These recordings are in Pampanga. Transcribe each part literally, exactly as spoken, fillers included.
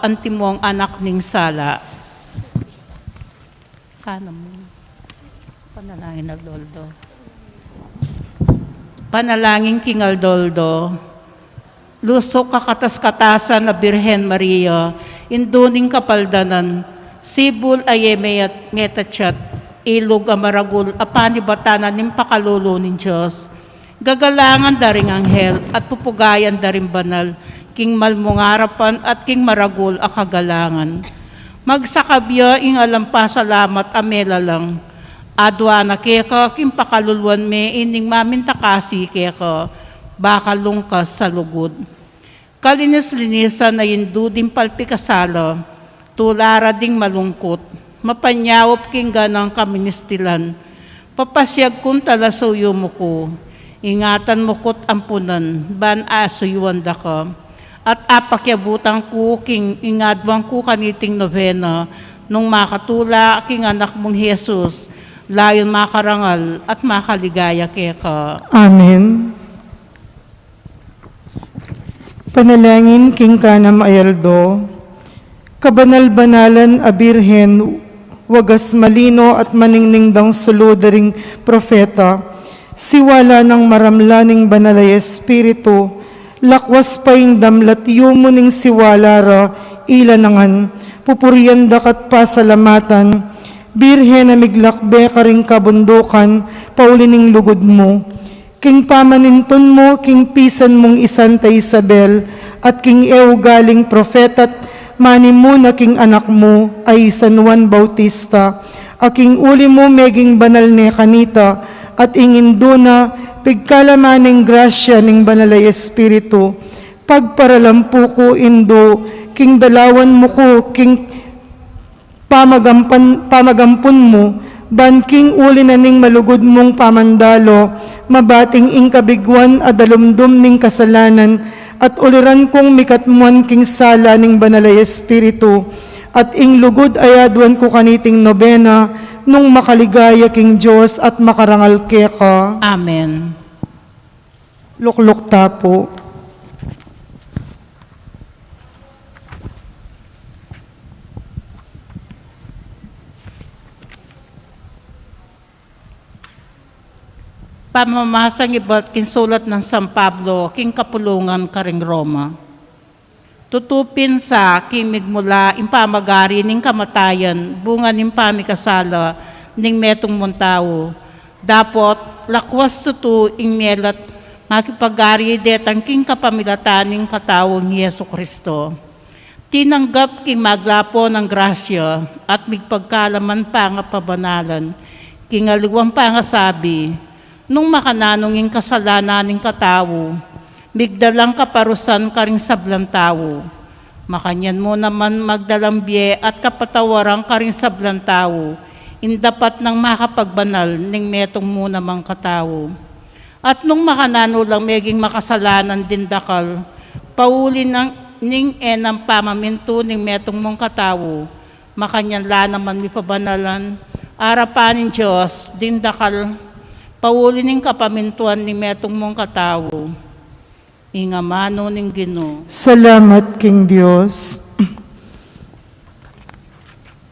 antimong anak ning sala. Kanam. Panalangin aldo-aldo. Panalangin king aldo-aldo. Lusuk a katas-katasan a Birhen Maria, Indu ning kapaldanan, sibul a e me-, metatyat, ilug a maragul a panibatan ning pakalulu ning Dios. Gagalangan da ring anghel at pupugayan da ring banal, king mal mung arapan at king maragul a kagalangan. Magsakab ya ing alang pasalamat a melalang. Adua na keka king pakaluluan me ining mamintakasi keka, bakal lungkas sa lugud. Kalinis-linisan a Indu ding palpikasala, tula ra ding malungkut, mapanyaup king ganang kaministilan, papasyag kung talasuyu mu ku, ingatan mu ku't ampunan, ban asuyuan da ka. At apakiabutan ku king ingaduan ku kaniting nobena, nung makatula king anak mung Jesus, layun makarangal at makaligaya keka. Amen. Panalangin king kanam a aldo. Kabanal-banalan a Birhen, wagas malino at maningning dang sulu da ring propeta, siwala nang maramla ning Banal a Espiritu, lakwas pa ing damlat yumu ning siwala ra ila nangan, pupurian da ka't pasalamatan, Birhen a miglakbe karing kabundukan, pauli ning lugud mu. King pamanintun mu king pisan mung i Santa Isabel, at king e ugaling propeta't manimuna king anak mu a i San Juan Bautista, a king uli mu meging banal ne kanita, at ing Indu na, pigkalaman ning grasya ning Banal a Espiritu, pagparalampu ku Indu, king dalawan mu ku, king pamagampan-, pamagampun mu, ban king uli na ning malugud mung pamandalo, mabating ing kabiguan a dalumdum ning kasalanan, at uliran kung mikatmuan king sala ning Banal a Espiritu, at ing lugud a aduan ku kaniting nobena, nung makaligaya king Dios at makarangal keka. Amen. Lukluk ta pu. Pamamasan ibat king sulat nang San Pablo king kapulungan karing Roma. Tutu pin sa king migmula ing pamagari ning kamatayan, bunga ning pamikasala ning metung mung tau. Dapot, lakwas tutu ing melat makipagari detang king kapamilatan ning kataung Jesu Kristo. Tinanggap king maglapo nang grasya at migpagkalaman pangapabanalan, king aliwang pangasabi, nung makananu ing kasalanan ning katau, migdalang kaparusan karing sablang tau. Makanyan mu naman magdalang bie at kapatawaran karing sablang tau, ing dapat nang makapagbanal ning metung mu namang katau. At nung makananu lang meging makasalanan ding dakal, pauli nang ning e nang pamamintu ning metung mung katau, makanyan la naman mipabanalan arapan ning Dios ding dakal, pauli ning kapamintuan ning metung mung katau. Ing amanu ning Ginu. Salamat king Dios.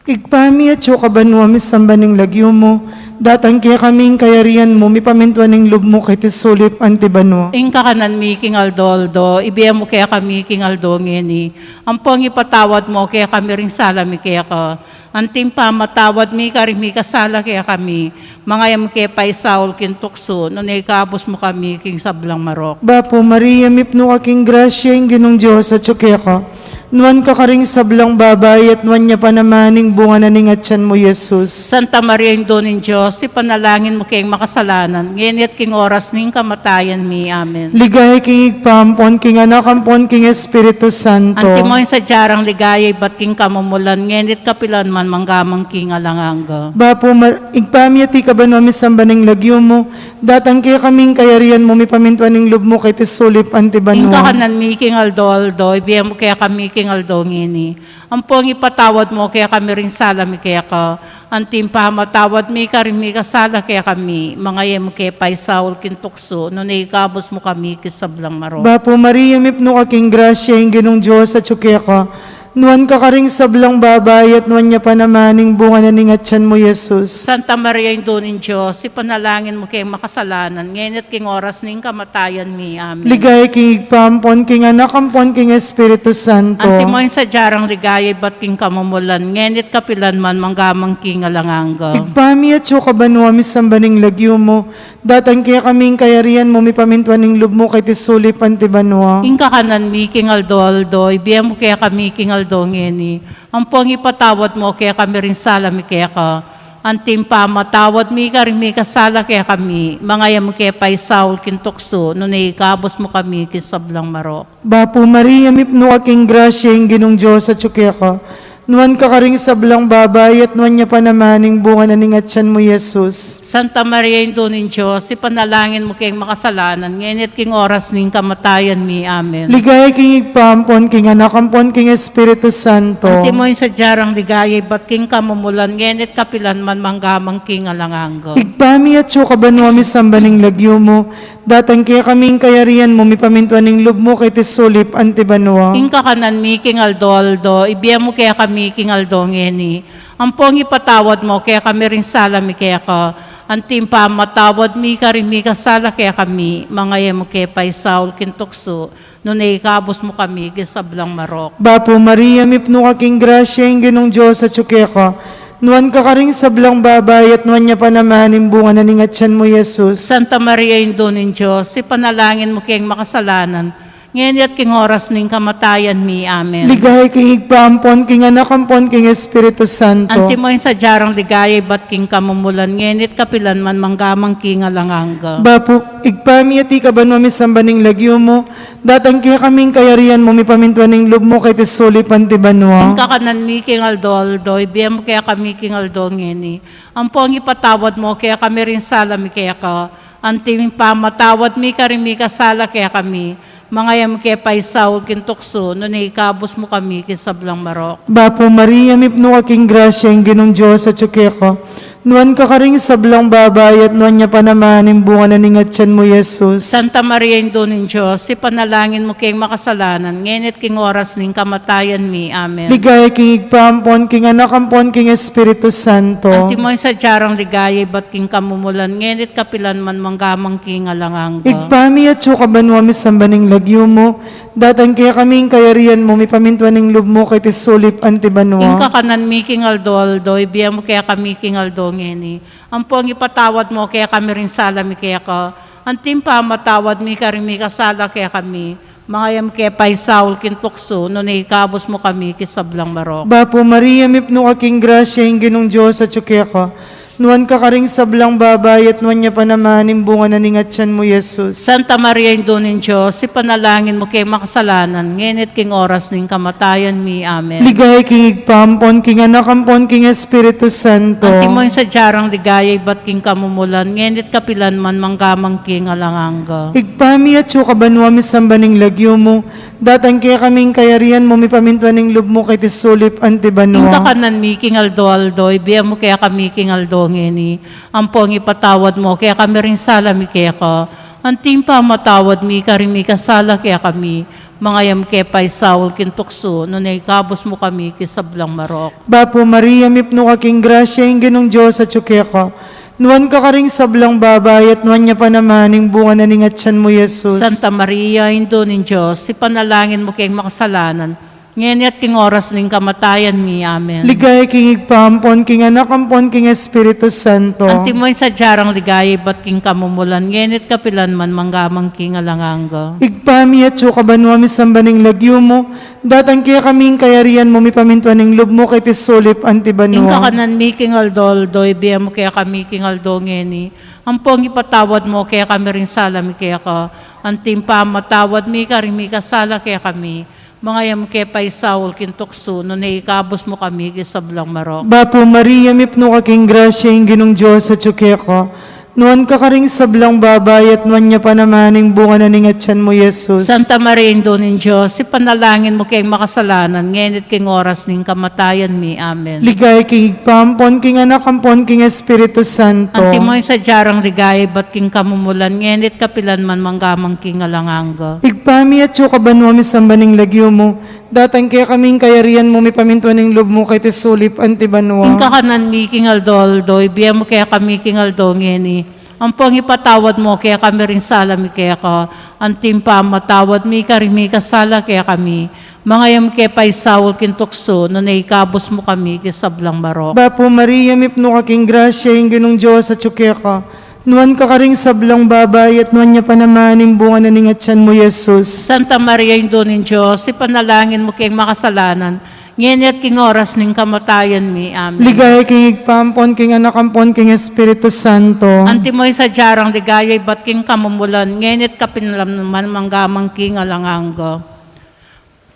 Ibpa mi, atsu ka banua, misamban ing lagyu mu, datang kekami ing kayarian mu, mipamintuan ing lub mu keti sulip anti banua. Ing kakanan mi king aldo-aldo, ibie mu kekami king aldo ngeni. Ampong ipatawad mu kekami ring sala mi keka, anti ing pamatawad mi karing mikasala kekami. Manga e mu ke paisaul king tuksu, nune ikabus mu kami king sablang marok. Bapu Maria, mipnu ka king grasya, ing Ginung Dios atsu keka. Nuan ka karing sablang babai, at nuan ya pa naman ing bunga na ning atyan mu, Jesus. Santa Maria, Indu ning Dios, ipanalangin mu keng makasalanan, ngeni at king oras ning kamatayan mi. Amen. Ligaya king Ibpa, ampon king Anak, ampon king Espiritu Santo. Antimo ing sadya rang ligaya ibat king kamumulan, ngeni at kapilan man, mangga man king alang angga. Bapu Mar-, Ibpa mi, atsu ka banua, misamban ing lagyu mu, datang kekami ing kayarian mu, mipamintuan ing lub mu keti sulip anti banua. Ing kakanan mi king aldo-aldo, ibie mu kekami king aldo ngeni. Ampong ipatawad mu kekami ring sala mi keka, anti ing pamatawad mi karing mikasala kekami. Manga e mu ke paisaul king tuksu, nune ikabus mu kami king sablang marok. Bapu Maria, mipnu ka king grasya, ing Ginung Dios atsu keka. Nuan ka karing sablang babai, at nuan ya pa naman ing bunga na ning atyan mu, Jesus. Santa Maria, Indu ning Dios, ipanalangin mu keng makasalanan, ngeni at king oras ning kamatayan mi. Amen. Ligaya king Ibpa, ampon king Anak, ampon king Espiritu Santo. Antimo ing sadya rang ligaya ibat king kamumulan, ngeni at kapilan man, mangga man king alang angga. Ibpa mi, atsu ka banua, misamban ing lagyu mu, datang kekami ing kayarian mu, mipamintuan ing lub mu keti sulip anti banua. Ing kakanan mi king aldo-aldo, ibie mu kekami king aldo ngeni. Ampon ipatawad mu kekami ring sala mi keka, anti ing pamamatawad mi karing mikasala kekami. Manga e mu ke paisaul king tuksu, nune ikabus mu kami king sablang marok. Bapu Maria, mipnu ka king grasya, ing Ginung Dios atsu keka. Nuan ka karing sablang babai, at nuan ya pa naman ing bunga na ning atyan mu, Jesus. Santa Maria, Indu ning Dios, ipanalangin mu keng makasalanan, ngeni at king oras ning kamatayan mi. Amen. Ligaya king Ibpa, ampon king Anak, ampon king Espiritu Santo. Antimo ing sadya rang ligaya ibat king kamumulan, ngeni at kapilan man, mangga man king alang angga. Ibpa mi, atsu ka banua, misamban ing lagyu mu, datang kekami ing kayarian mu, mipamintuan ing lub mu keti sulip anti banua. Ing kakanan mi king aldo-aldo, ibie mu kekami king aldo ngeni. Ampon ipatawad mu kekami ring sala mi keka, anti ing pamamatawad mi karing mikasala kekami. Manga e mu ke paisaul king tuksu, nune ikabus mu kami king sablang marok. Bapu Maria, mipnu ka king grasya, ing Ginung Dios atsu keka. Nuan ka karing sablang babai, at nuan ya pa naman ing bunga na ning atyan mu, Jesus. Santa Maria, Indu ning Dios, ipanalangin mu keng makasalanan, ngeni at king oras ning kamatayan mi. Amen. Ligaya king Ibpa, ampon king Anak, ampon king Espiritu Santo. Antimo ing sadya rang ligaya ibat king kamumulan, ngeni at kapilan man, mangga man king alang angga. Bapu, Ibpa mi, atiu ka banua, misamban ing lagyu mu, datang kekami ing kayarian mu, mipamintuan ing lub mu keti sulip anti banua. Ing kakanan mi king aldo-aldo, ibie mu kekami king aldo ngeni. Ampon ipatawad mu kekami ring sala mi keka, anti ing pamamatawad mi karing mikasala kekami. Manga e mu ke paisaul king tuksu, nune ikabus mu kami king sablang marok. Bapu Maria, mipnu ka king grasya, ing Ginung Dios atsu keka. Nuan ka karing sablang babai, at nuan ya pa naman ing bunga na ning atyan mu, Jesus. Santa Maria, Indu ning Dios, ipanalangin mu keng makasalanan, ngeni at king oras ning kamatayan mi. Amen. Ligaya king Ibpa, ampon king Anak, ampon king Espiritu Santo. Antimo ing sadya rang ligaya ibat king kamumulan, ngeni at kapilan man, mangga man king alang angga. Ibpa mi, atsu ka banua, misamban ing lagyu mu, datang kekami ing kayarian mu, mipamintuan ing lub mu keti sulip anti banua. Ing kakanan mi king aldo-aldo, ibie mu kekami king aldo ngeni. Ampon ipatawad mu kekami ring sala mi keka, anti ing pamamatawad mi karing mikasala kekami. Manga e mu ke paisaul king tuksu, nune ikabus mu kami king sablang marok. Bapu Maria, mipnu ka king grasya, ing Ginung Dios atsu keka. Nuan ka karing sablang babai, at nuan ya pa naman ing bunga na ning atyan mu, Jesus. Santa Maria, Indu ning Dios, ipanalangin mu keng makasalanan, ngeni at king oras ning kamatayan mi. Amen. Ligaya king Ibpa, ampon king Anak, ampon king Espiritu Santo. Antimo ing sadya rang ligaya ibat king kamumulan, ngeni at kapilan man, mangga man king alang angga. Ibpa mi, atsu ka banua, misamban ing lagyu mu, datang kekami ing kayarian mu, mipamintuan ing lub mu keti sulip anti banua. Ing kakanan mi king aldo-aldo, ibie mu kekami king aldo ngeni. Ampon ipatawad mu kekami ring sala mi keka, anti ing pamamatawad mi karing mikasala kekami. Manga e mu ke paisaul king tuksu, nune ikabus mu kami king sablang marok. Bapu Maria, mipnu ka king grasya, ing Ginung Dios atsu keka. Nuan ka karing sablang babai, at nuan ya pa naman ing bunga na ning atyan mu, Jesus. Santa Maria, Indu ning Dios, ipanalangin mu keng makasalanan, ngeni at king oras ning kamatayan mi. Amen. Ligaya king Ibpa, ampon king Anak, ampon king Espiritu Santo. Antimo ing sadya rang ligaya ibat king kamumulan, ngeni at kapilan man, mangga man king alang angga. Ibpa mi, atsu ka banua, misamban ing lagyu mu, datang kekami ing kayarian mu, mipamintuan ing lub mu keti sulip anti banua. Ing kakanan mi king aldo-aldo, ibie mu kekami king aldo ngeni. Ampon ipatawad mu kekami ring sala mi keka, anti ing pamamatawad mi karing mikasala kekami. Manga e mu ke paisaul king tuksu, nune ikabus mu kami king sablang marok. Bapu Maria, mipnu ka king grasya, ing Ginung Dios atsu keka. Nuan ka karing sablang babai, at nuan ya pa naman ing bunga na ning atyan mu, Jesus. Santa Maria, Indu ning Dios, ipanalangin mu keng makasalanan, ngeni at king oras ning kamatayan mi. Amen. Ligaya king Ibpa, ampon king Anak, ampon king Espiritu Santo. Antimo ing sadya rang ligaya ibat king kamumulan, ngeni at kapilan man, mangga man king alang angga. Ibpa mi, atsu ka banua, misamban ing lagyu mu, Datang kekami ing kayarian mu, mipamintuan ing lub mu keti sulip anti banua. Ing kakanan mi king aldo-aldo, ibie mu kekami king aldo ngeni. Ampon ipatawad mu kekami ring sala mi keka, anti ing pamamatawad mi karing mikasala kekami. Manga e mu ke paisaul king tuksu, nune ikabus mu kami king sablang marok. Bapu Maria, mipnu ka king grasya, ing Ginung Dios atyu keka. Nuan ka karing sablang babai, at nuan ya pa naman ing bunga na ning atyan mu, Jesus. Santa Maria, Indu ning Dios, ipanalangin mu keng makasalanan, ngeni at king oras ning kamatayan mi. Amen. Ligaya king Ibpa, ampon king Anak, ampon king Espiritu Santo. Antimo ing sadya rang ligaya ibat king kamumulan, ngeni at kapilan man, mangga man king alang angga.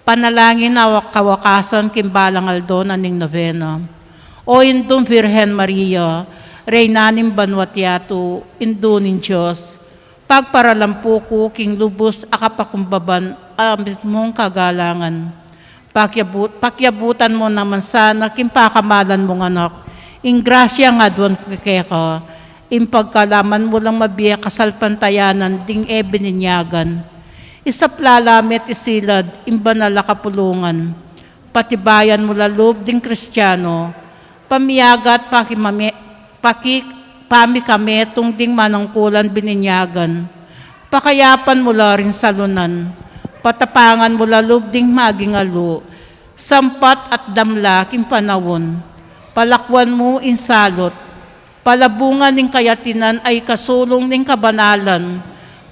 Panalangin a kawakasan king balang aldo na ning novena. O Indung Virgen Maria, Reyna ning banua't yatu, Indu ning Dios, pagparalampu ku king lubus a kapakumbaban a mitmung kagalangan. Pakiabut-, pakiabutan mu naman sana king pakamalan mung Anak ing grasya a aduan ku keka, ing pagkalaman mu lang mabie kasalpantayanan ding e bininyagan. Isapla la me't isilad ing banal a kapulungan. Patibayan mu la lub ding Kristiano, pamiyagat pakimame-, paki-, pamikametung ding manungkulan bininyagan. Pakayapan mu la ring salunan. Patapangan mu la lub ding maging alu, sampat at damla king panaun. Palakuan mu ing salut. Palabungan ning kayatinan a ikasulung ning kabanalan,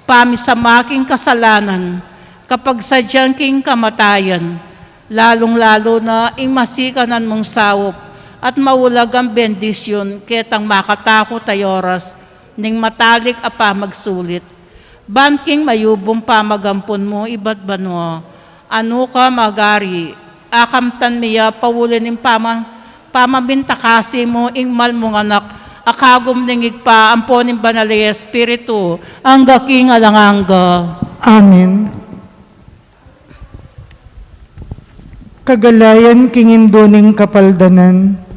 pamisama king kasalanan, kapagsadyan king kamatayan, lalung-lalu na ing masikanan mung saup, at maulag ang bendisyun ketang makatakut a oras ning matalik a pamagsulit. Ban king mayubung pamagampun mu ibat banua, anu ka magari, akamtan mi ya pauli ning pama-, pamamintakasi mu ing mal mung Anak, a kagum ning Ibpa, ampo ning Banal a Espiritu, angga king alang angga. Amen. Kagalayan king Indu ning Kapaldanan.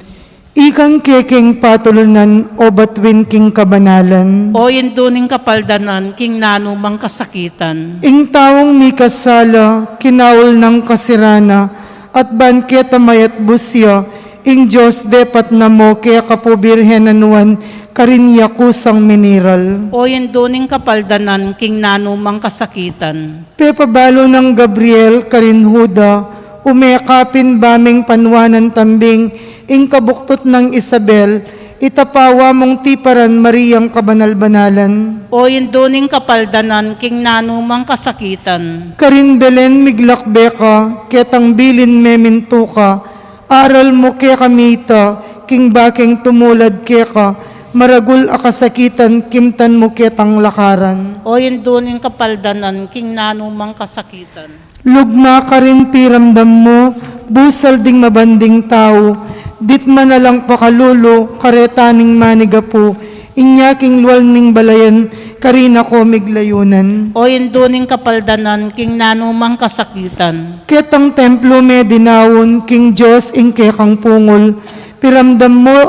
Ikang kekeng patulunan o batuin king kabanalan. O Indu ning Kapaldanan, king nanu mang kasakitan. Ing taung mikasala, kinaul nang kasirana, at ban keta mayatbus ya, ing Dios depat na mo keka pu Birhen a nuan karin ya kusang miniral. O Indu ning Kapaldanan, king nanu mang kasakitan. Pepabalu nang Gabriel karin Juda, ume ka pin ba ming panuanan tambing ing kabuktut nang Isabel, itapawa mung tiparan Mariang kabanal-banalan. O Indu ning Kapaldanan, king nanu mang kasakitan. Karin Belen miglakbe ka, ketang bilin me mintu ka, aral mu kekami ita, king bakeng tumulad keka, maragul a kasakitan, kimtan mu ketang lakaran. O Indu ning Kapaldanan, king nanu mang kasakitan. Lugma karin piramdam mu, busal ding mabanding tau, ditman alang pakalulu, kareta ning manigapu, inya king lual ning balayan, karina ko miglayunan. O Indu ning Kapaldanan, king nanu mang kasakitan. Ketang templu me dinaun, king Dios ing kekang pungul, piramdam mu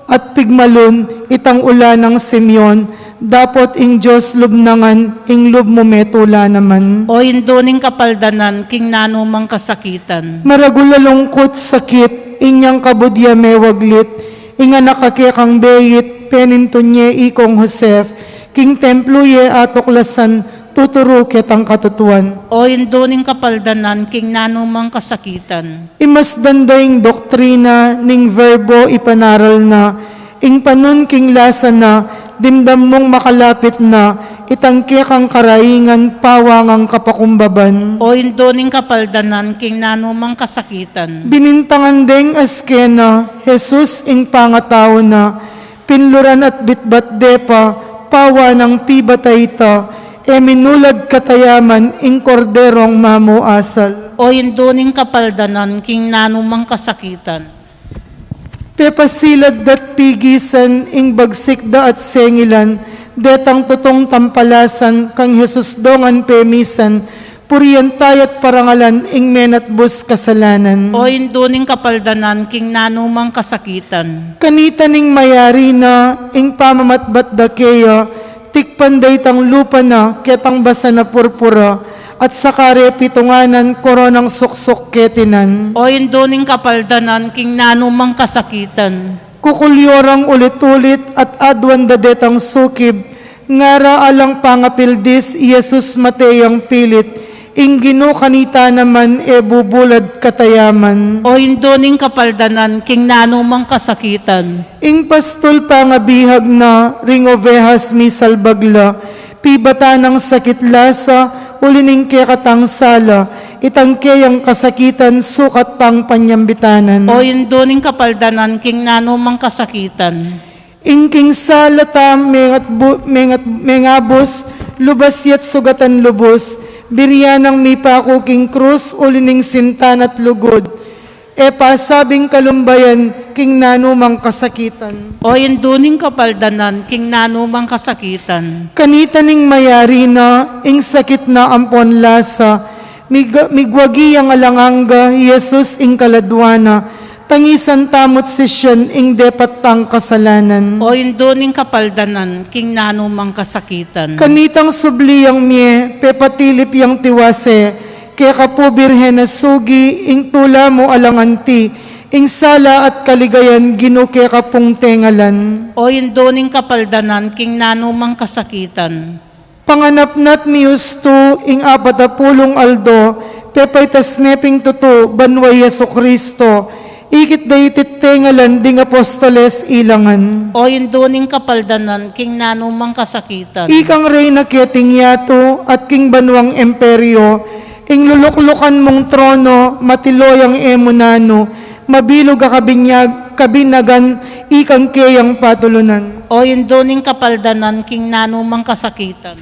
at pigmalun, itang ula nang Simeon, dapot ing Dios lub na ngan, ing lub mu metula naman. O Indu ning Kapaldanan, king nanu mang kasakitan. Maragul a lungkut sakit, inyang kabud ya mewaglit, ing anak a kekang beit, penintun ye ikong Josef, king templu ye atuklasan, tuturu ketang katutuan. O Indu ning Kapaldanan, king nanu mang kasakitan. Imasdan da ing doktrina ning Verbo ipanaral na, ing panun king lasa na, dimdam mung makalapit na, itang kekang karaingan pawa ngang kapakumbaban. O Indu ning Kapaldanan, king nanu mang kasakitan. Binintangan deng askena, Jesus ing pangatau na, pinluran at bitbat de pa, pawa nang pibata ita, e minulad katayaman ing Korderong mamuasal. O Indu ning Kapaldanan, king nanu mang kasakitan. Pepasilad da't pigisan ing bagsik da at sengilan, detang tutung tampalasan kang Jesus dongan pemisan, purian taya't parangalan ing menatbus kasalanan. O Indu ning Kapaldanan, king nanu mang kasakitan. Kanita ning mayari na ing pamamatbat da keya, tikpan da itang lupa na ketang basa na purpura, At sa kare pitunganan, koronang suksuk ketinan. O indu ning kapaldanan, king nanu mang kasakitan. Kukulyo rang ulit-ulit at aduan da detang sukib, ngara alang pangapildis, i Jesus mate yang pilit, ing Ginu kanita naman e bubulad katayaman. O indu ning kapaldanan, king nanu mang kasakitan. Ing pastul pangabihag na, ring ovehas misalbag la, pibatan nang sakit lasa, uli ning kekatang sala, itang keyang kasakitan, sukat pang panyambitanan. O indu ning kapaldanan, king nanu mang kasakitan. Ing king sala ta mengat bu-, mengat, mengabus, lubas ya't sugatan lubus, biryan nang mipaku king krus, uli ning sinta na't lugud. E pasabing kalumbayan, king nanu mang kasakitan. O indu ning kapaldanan, king nanu mang kasakitan. Kanita ning mayari na, ing sakit na ampon lasa, mig-, migwagi yang alang angga, i Jesus ing kaladua na, tangisan tamu't sisian, ing depat tang kasalanan. O indu ning kapaldanan, king nanu mang kasakitan. Kanitang subli yang mie, pepatilip yang tiwase, keka pu Birhen a sugi, ing tula mu alang anti, ing sala at kaligayan, Ginu keka pung tengalan. O indu ning kapaldanan, king nanu mang kasakitan. Panganap na't miustu, ing apat a pulung aldo, pepaitas ne ping tutu, banua i Jesucristo, ikit da iti't tengalan ding apostoles ilangan. O indu ning kapaldanan, king nanu mang kasakitan. Ikang reyna keting yatu, at king banuang emperio, ing luluklukan mung trono, matiloyang e mu nanu, mabilug a kabinyag, kabinagan, ikang keyang patulunan. O indu ning kapaldanan, king nanu mang kasakitan.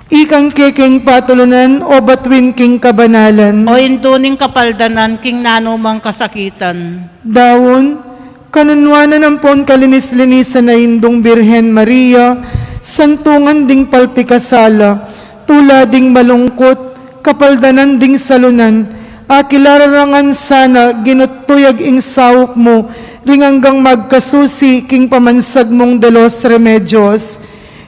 Ikang kekeng patulunan, o batuin king kabanalan. O indu ning kapaldanan, king nanu mang kasakitan. Daun, kanunuanan ampon kalinis-linisan a Indung Birhen Maria, santungan ding palpikasala, tula ding malungkut, kapaldanan ding salunan, akilala ra ngan sana Ginu't tuyag ing saup mu, ring anggang magkasusi king pamansag mung de los Remedios.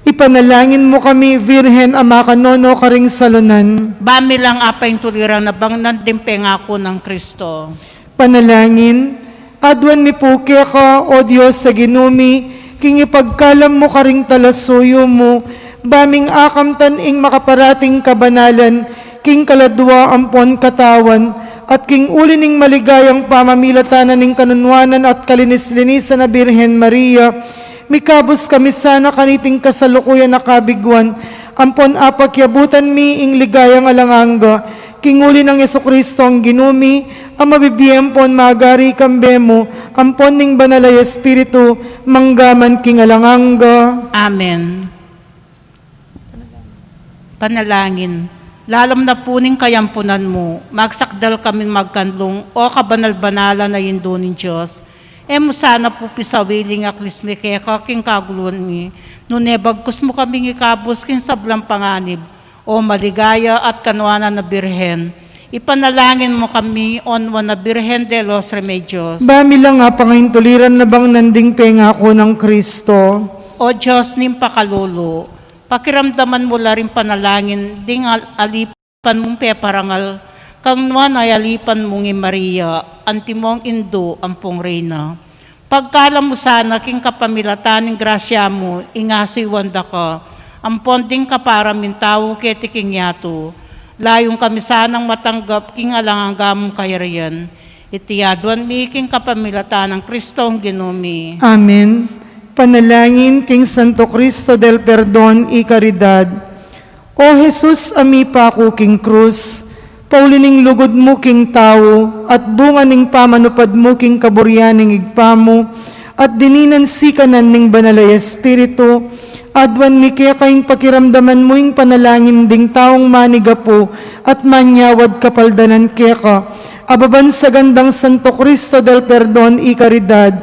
Ipanalangin mu kami, Virgen a makanono karing salunan. Ba mi lang apaintuliran a bangnan ding pengaku nang Kristo. Panalangin. Aduan mi pu keka, o Dios a Ginu mi, king ipagkalam mu karing talasuyu mu, ba ming akamtan ing makaparating kabanalan, king kaladua ampon katawan, at king uli ning maligayang pamamilatan na ning kanunuanan at kalinis-linisan a Birhen Maria, mikabus kami sana kaniting kasalukuyan a kabiguan, ampon apakiabutan mi ing ligayang alang angga, king uli nang Jesucristong Ginu mi, a mabibie ampon magari kambe mu, ampon ning Banal a Espiritu, mangga man king alang angga. Amen. Panalangin. Lalam na pu ning kayampunan mu, magsakdal kamin magkanlung, o kabanal-banalan a Indu ning Dios. E mu sana pu pisawili ing aklis mi keka king kaguluan mi, nune bagkus mu kaming ikabus king sablang panganib, o maligaya at kanuanan a Birhen. Ipanalangin mu kami, o nuan a Birhen de los Remedios. Ba mi lang apaintuliran a bangnan ding pengaku nang Kristo. O Dios ning pakalulu, pakiramdaman mu la ring panalangin ding al-, alipan mung peparangal, kang nuan a alipan mung i Maria, antimong Indu ampong Reyna. Pagkalam mu sana king kapamilatan ning grasya mu, ing asuyuan da ka, ampon ding kapara ming tau keti king yatu, layun kami sanang matanggap king alang angga mung kayarian. Iti aduan mi king kapamilatan nang Kristong Ginu mi. Amen. Panalangin king Santo Cristo del Perdon y Caridad. O Jesus, a mipaku king krus, pauli ning lugud mu king tau, at bunga ning pamanupad mu king kaburian ning Ibpa mu, at dininan sikanan ning Banal a Espiritu, aduan mi keka ing pakiramdaman mu ing panalangin ding taung manigapu at manyawad kapaldanan keka, a babansagan dang Santo Cristo del Perdon y Caridad,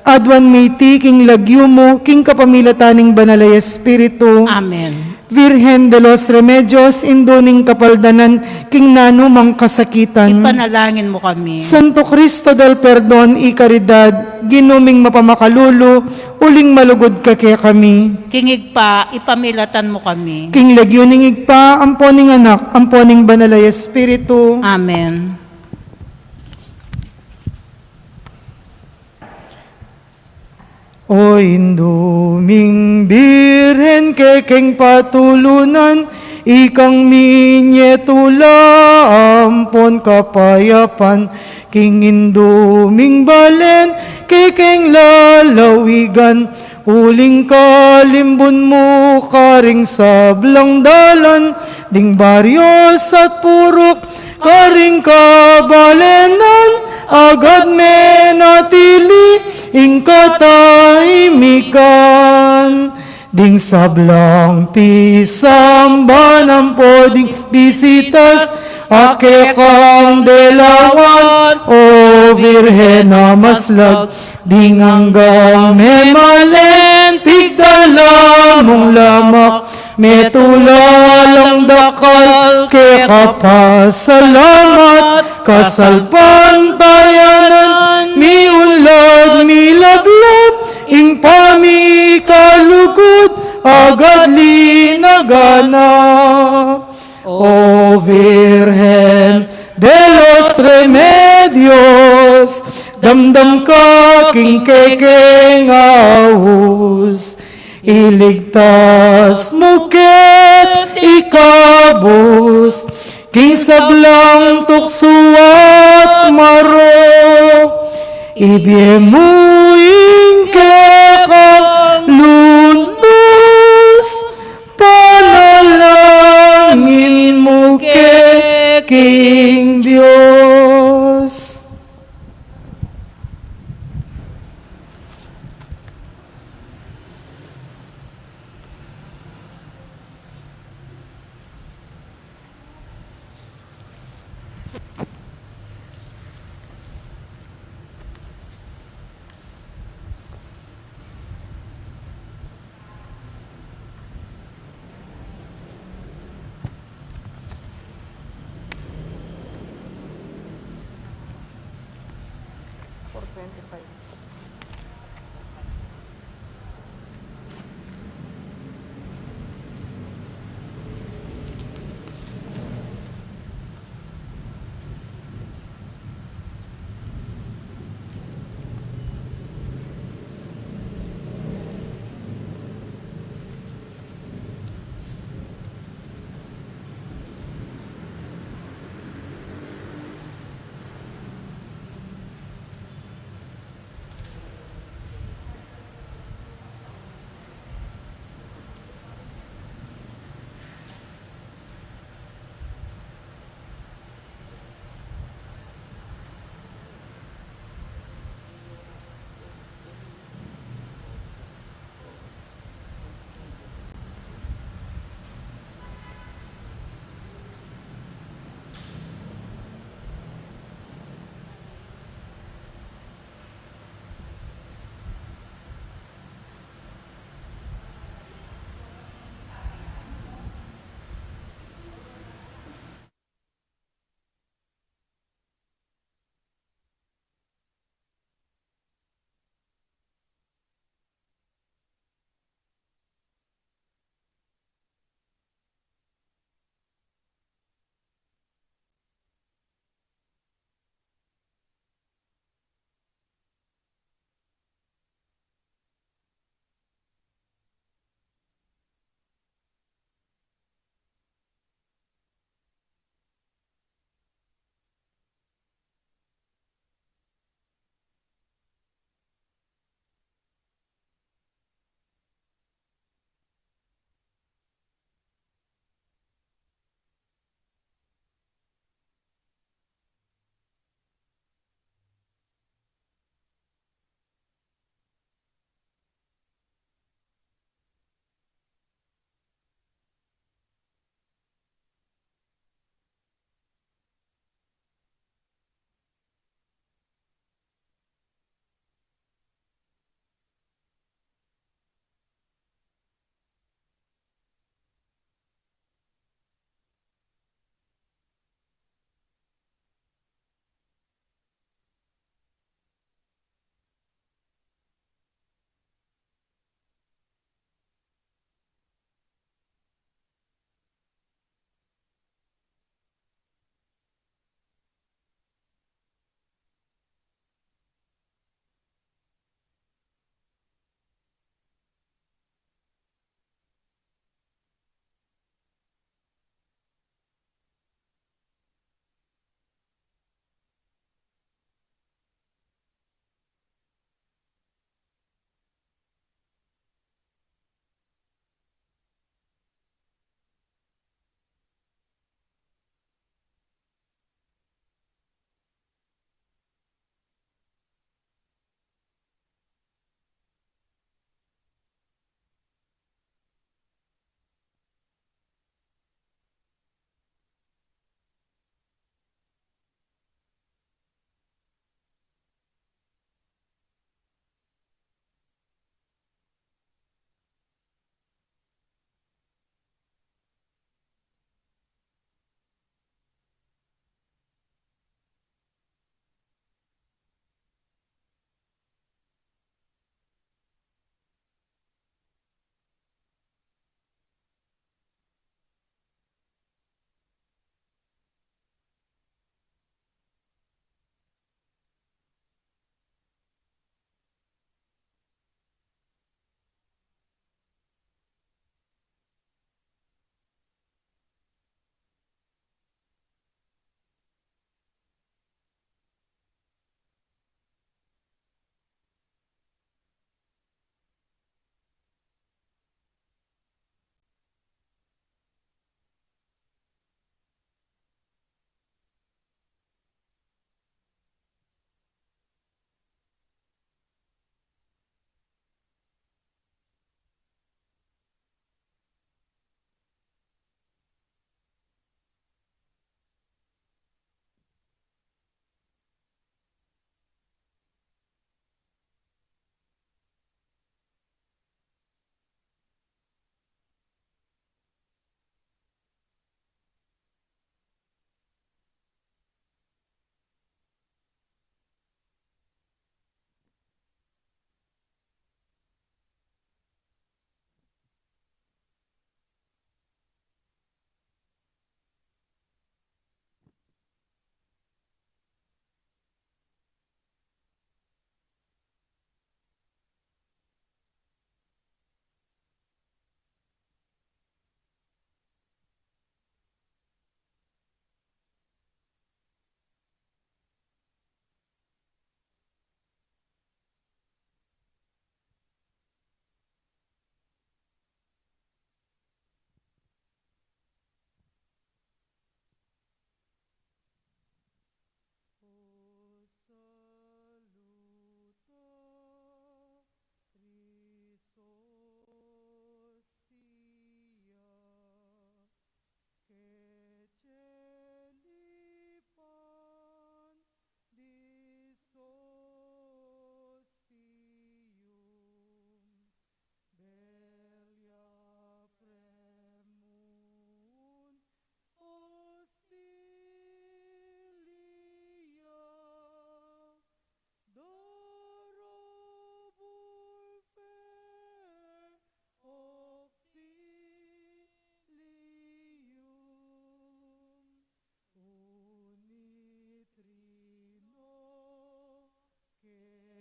aduan mi iti king lagyu mu, king kapamilatan ning Banal a Espiritu. Amen. Virgen de los Remedios, Indu ning kapaldanan king nanumang kasakitan. Ipanalangin mu kami. Santo Cristo del Perdon y Caridad, Ginu ming mapamakalulu, uling malugud ka kekami. King Ibpa, ipamilatan mu kami. King lagyu ning Ibpa, ampo ning Anak, ampo ning Banal a Espiritu. Amen. O Indu ming Birhen, kekeng patulunan, ikang minye tula ampon kapayapan, king Indu ming balen, kekeng lalawigan, uling kalimbun mu karing sablang dalan, ding baryos at purok, karing kabalenan, agad menatili ing katahimikan. Ding sablang pisamban ampo ding bisitas, a kekang delawan, O Virgen a maslag, ding anggang memalen, pigdala mung lamak, metula lang dakal, keka pasalamat, kasalpantayanan, miunlad, milablab, ing pamikalugud, agad linaganap. O Virgen de los Remedios, damdam ka king kekeng aus, iligtas mu ke, ikabus king sablang tuksu at marok, ibie mu ing kekang lugud, panalangin mu ke king Dios.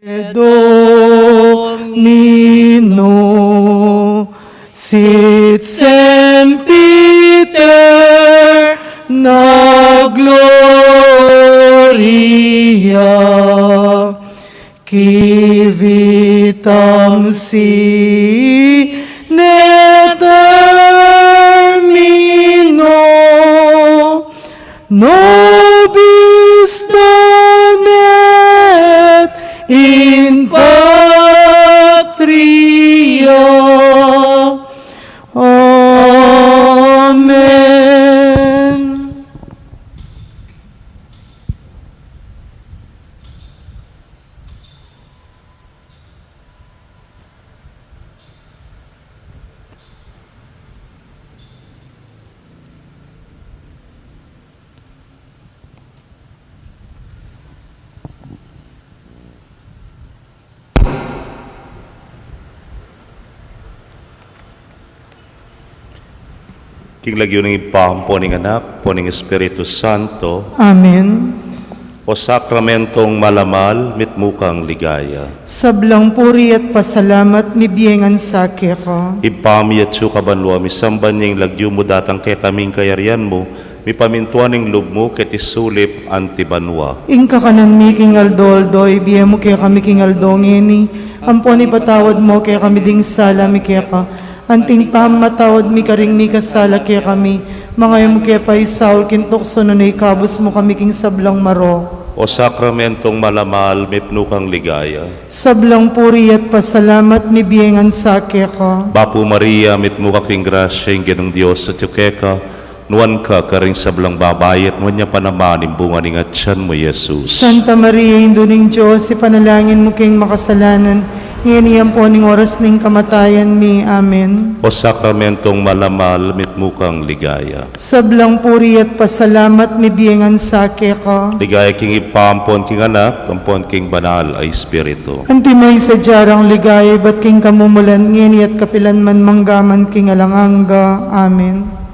Domino, sit semper in gloria, qui vitam sine termino, nobis donet in patria. Amen. King lagyu ning Ibpa, ampon ning Anak, ampon ning Espiritu Santo. Amen. O sakramentong malamal, mitmu kang ligaya. Sablang puri at pasalamat mibie ngan sa keka. Ibpa mi, atsu ka banua, misamban ya ing lagyu mu, datang kekami ing kayarian mu, mipamintuan ing lub mu keti sulip anti banua. Ing kakanan mi king aldo-aldo ibie mu kekami king aldo ngeni, ampon ipatawad mu kekami ding sala mi keka, anting pamamatawad mi karing mikasala kekami, manga e mu ke paisaul king tuksu, nune ikabus mu kami king sablang marok. O sakramentong malamal, mitmu kang ligaya. Sablang puri at pasalamat mibie ngan sa keka. Bapu Maria, mitmu ka king grasya, ing Ginung Dios atyu keka, nuan ka karing sablang babai, at nuan ya pa naman ing bunga ning atian mu, Jesus. Santa Maria, Indu ning Dios, ipanalangin mu keng makasalanan, ngeni ampon ing oras ning kamatayan mi. Amen. O sakramentong malamal, mitmu kang ligaya. Sablang puri at pasalamat mibie ngan sa keka. Ligaya king Ibpa, ampon king Anak, ampon king Banal a Espiritu. Anti maysa dyarang ligaya ibat king kamumulan, ngeni at kapilan man, mangga man king alang angga. Amen.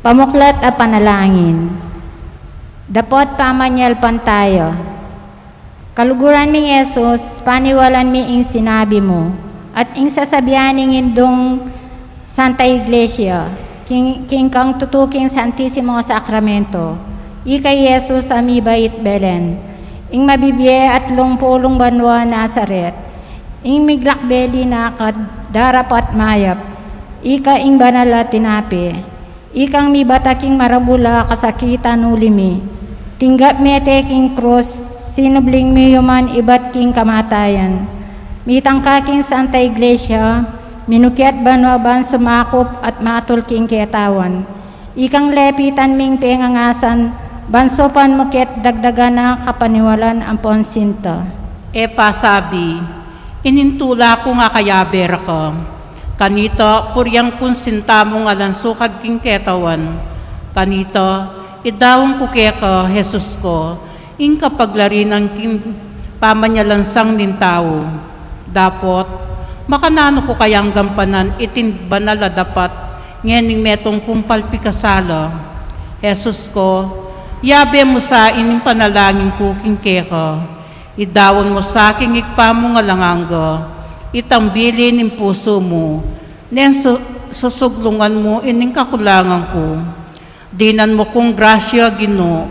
Pamuklat a panalangin. Dapot pamanyalpantaya. Kaluguran ming Jesus, paniwalan mi ing sinabi mu, at ing sasabian ning Indung Santa Iglesia, king, king kang tutuking Santisimo Sakramento, ika i Jesus a mibait Belen, ing mabibie atlung pulung banua Nazaret, ing miglakbe linakad, darap at mayap, ika ing banal a tinape, ikang mibata king maragul a kasakitan uli mi, tinggap mete king krus, sinubling miyuman ibat king kamatayan. Mitangka king Santa Iglesia, minukiat banua ban sumakup at matul king ketawan. Ikang lepitan ming pengangasan, ban saupan mu ket dagdagan na kapaniwalan ampon sinta. E pasabi, inintula ku nga kayabe ra ka. Kanita, purian kung sinta mung alang sukad king ketawan. Kanita, idaun ku keka, Jesus ko, ing kapaglarinan king pamanyalansang ning tau. Dapot, makananu ku kayang gampanan iting banal a dapat ngening metung kung palpikasala? Jesus ko, yabe mu sa ining panalangin ku king keka. Idaun mu sa king Ibpa mung alang angga itang bili ning pusu mu, neng su-, susuglungan mu ining kakulangan ku. Dinan mu kung grasya, Ginu.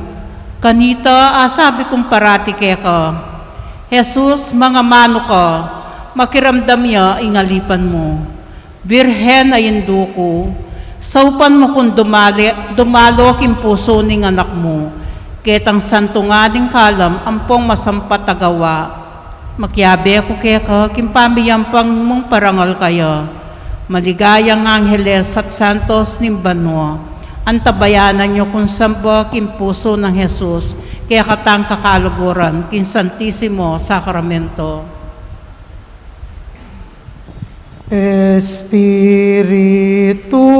Kanita, asabi kung parati keka, Jesus, mangamanu ka, makiramdam ya ing alipan mu. Birhen a Indu ku, saupan mu kung dumali, dumalo king pusu ning Anak mu, ketang santu ngan ing kalam ampong masampat a gawa. Makiabe ku keka king pamiyampang mung parangal kaya. Maligayang angeles at santos ning banua, antabayanan yu kung samba king pusu nang Jesus, kekatang kakaluguran king Santisimo Sakramento. Espiritu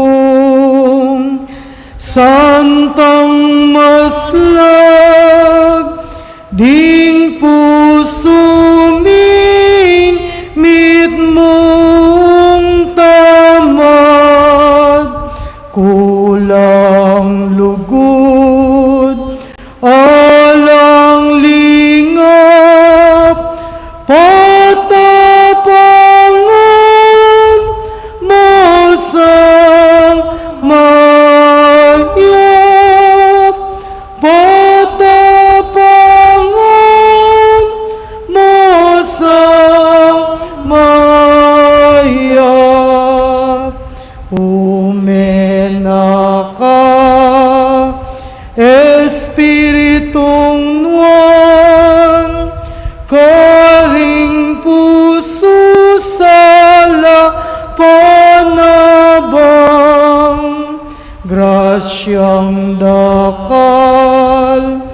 Santong maslag Ding pusu ming mitmung tamad, kulang lugud, alang lingap, patapangan mu sang mayap, patapangan mu sang mayap. Umena ka, Espiritung nuan, karing pusu sala panabang, grasyang dakal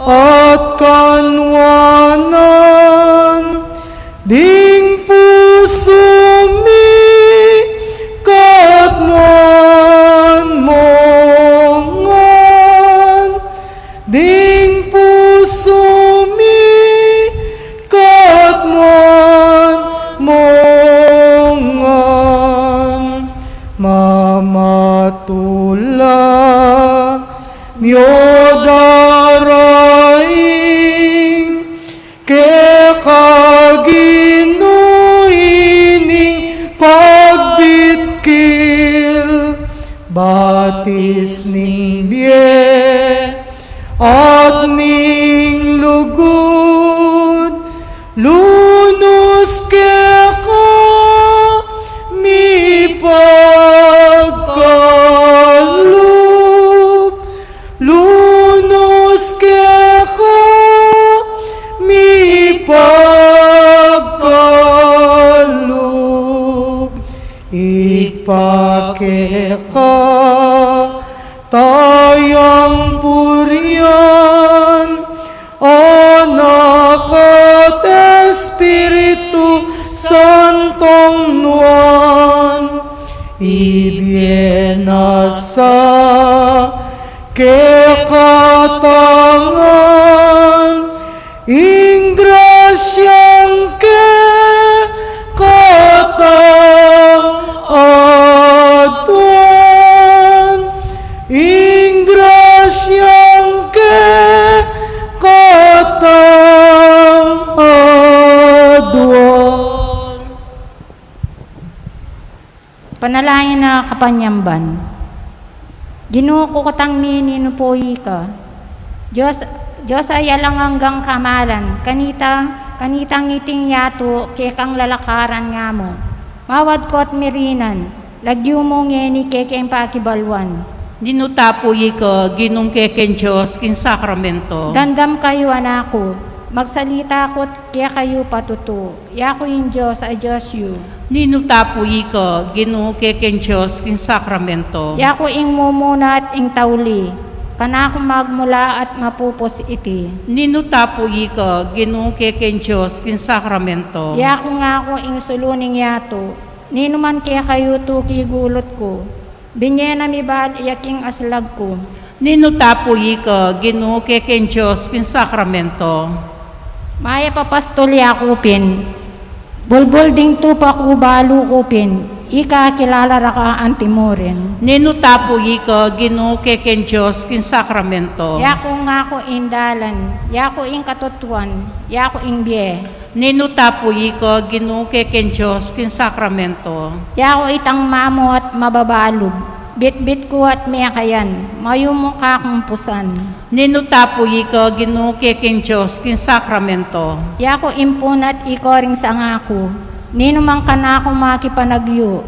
at kanuanan, ding pusu mi katmuan mu ngan, ding pusu mi katmuan mu ngan, mamatula nyo daraing keka Ginu ining pagbitkil, batis ning bie at ning lugud, lunus keka mi pagkalub, lunus keka mi pagkalub. Ibpa keka taya ing purian, Anak at Espiritu Santong nuan, ibie na sa kekatang ngan, ing grasyang kekatang aduan, ing grasyang kekatang aduan. Panalangin a Kapanyamban. Ginu ku, kutang mi, ninu pu ika? Dios, Dios a alang anggang kamalan, kanita, kanitang iting yatu kekang lalakaran nga mu. Mawad ku at mirinan, lagyu mu ngeni kekeng pakibaluan. Ninu ta pu ika, Ginung kekeng Dios king sakramento? Damdam kayu, anak ku, magsalita ku at kekayu patutu. Yaku ing Dios a Dios yu. Ninu ta pu ika, Ginu kekeng Dios king sakramento? Yaku ing mumuna at ing tauli, kanaku magmula at mapupus iti. Ninu ta pu ika, Ginu kekeng Dios king sakramento? Yaku ngaku ing sulu ning yatu, ninu man kekayu tuki gulut ku, binye na mi bale ya king aslag ku. Ninu ta pu ika, Ginu kekeng Dios king sakramento? Mayap a pastul yaku pin, bulbul ding tupa ku, balu ku pin, ika kilala ra ka antimurin. Ninu ta pu ika, Ginu kekeng Dios king sakramento? Yaku ngaku ing dalan, yaku ing katutuan, yaku ing bie. Ninu ta pu ika, Ginu kekeng Dios king sakramento? Yaku itang mamu at mababalub, bitbit ku at mekayan, mayumu kakung pusan. Ninu ta pu ika, Ginu kekeng Dios king sakramento? Yaku ing puna at iko ring sanga ku, ninu mang kanaku makipanagyu,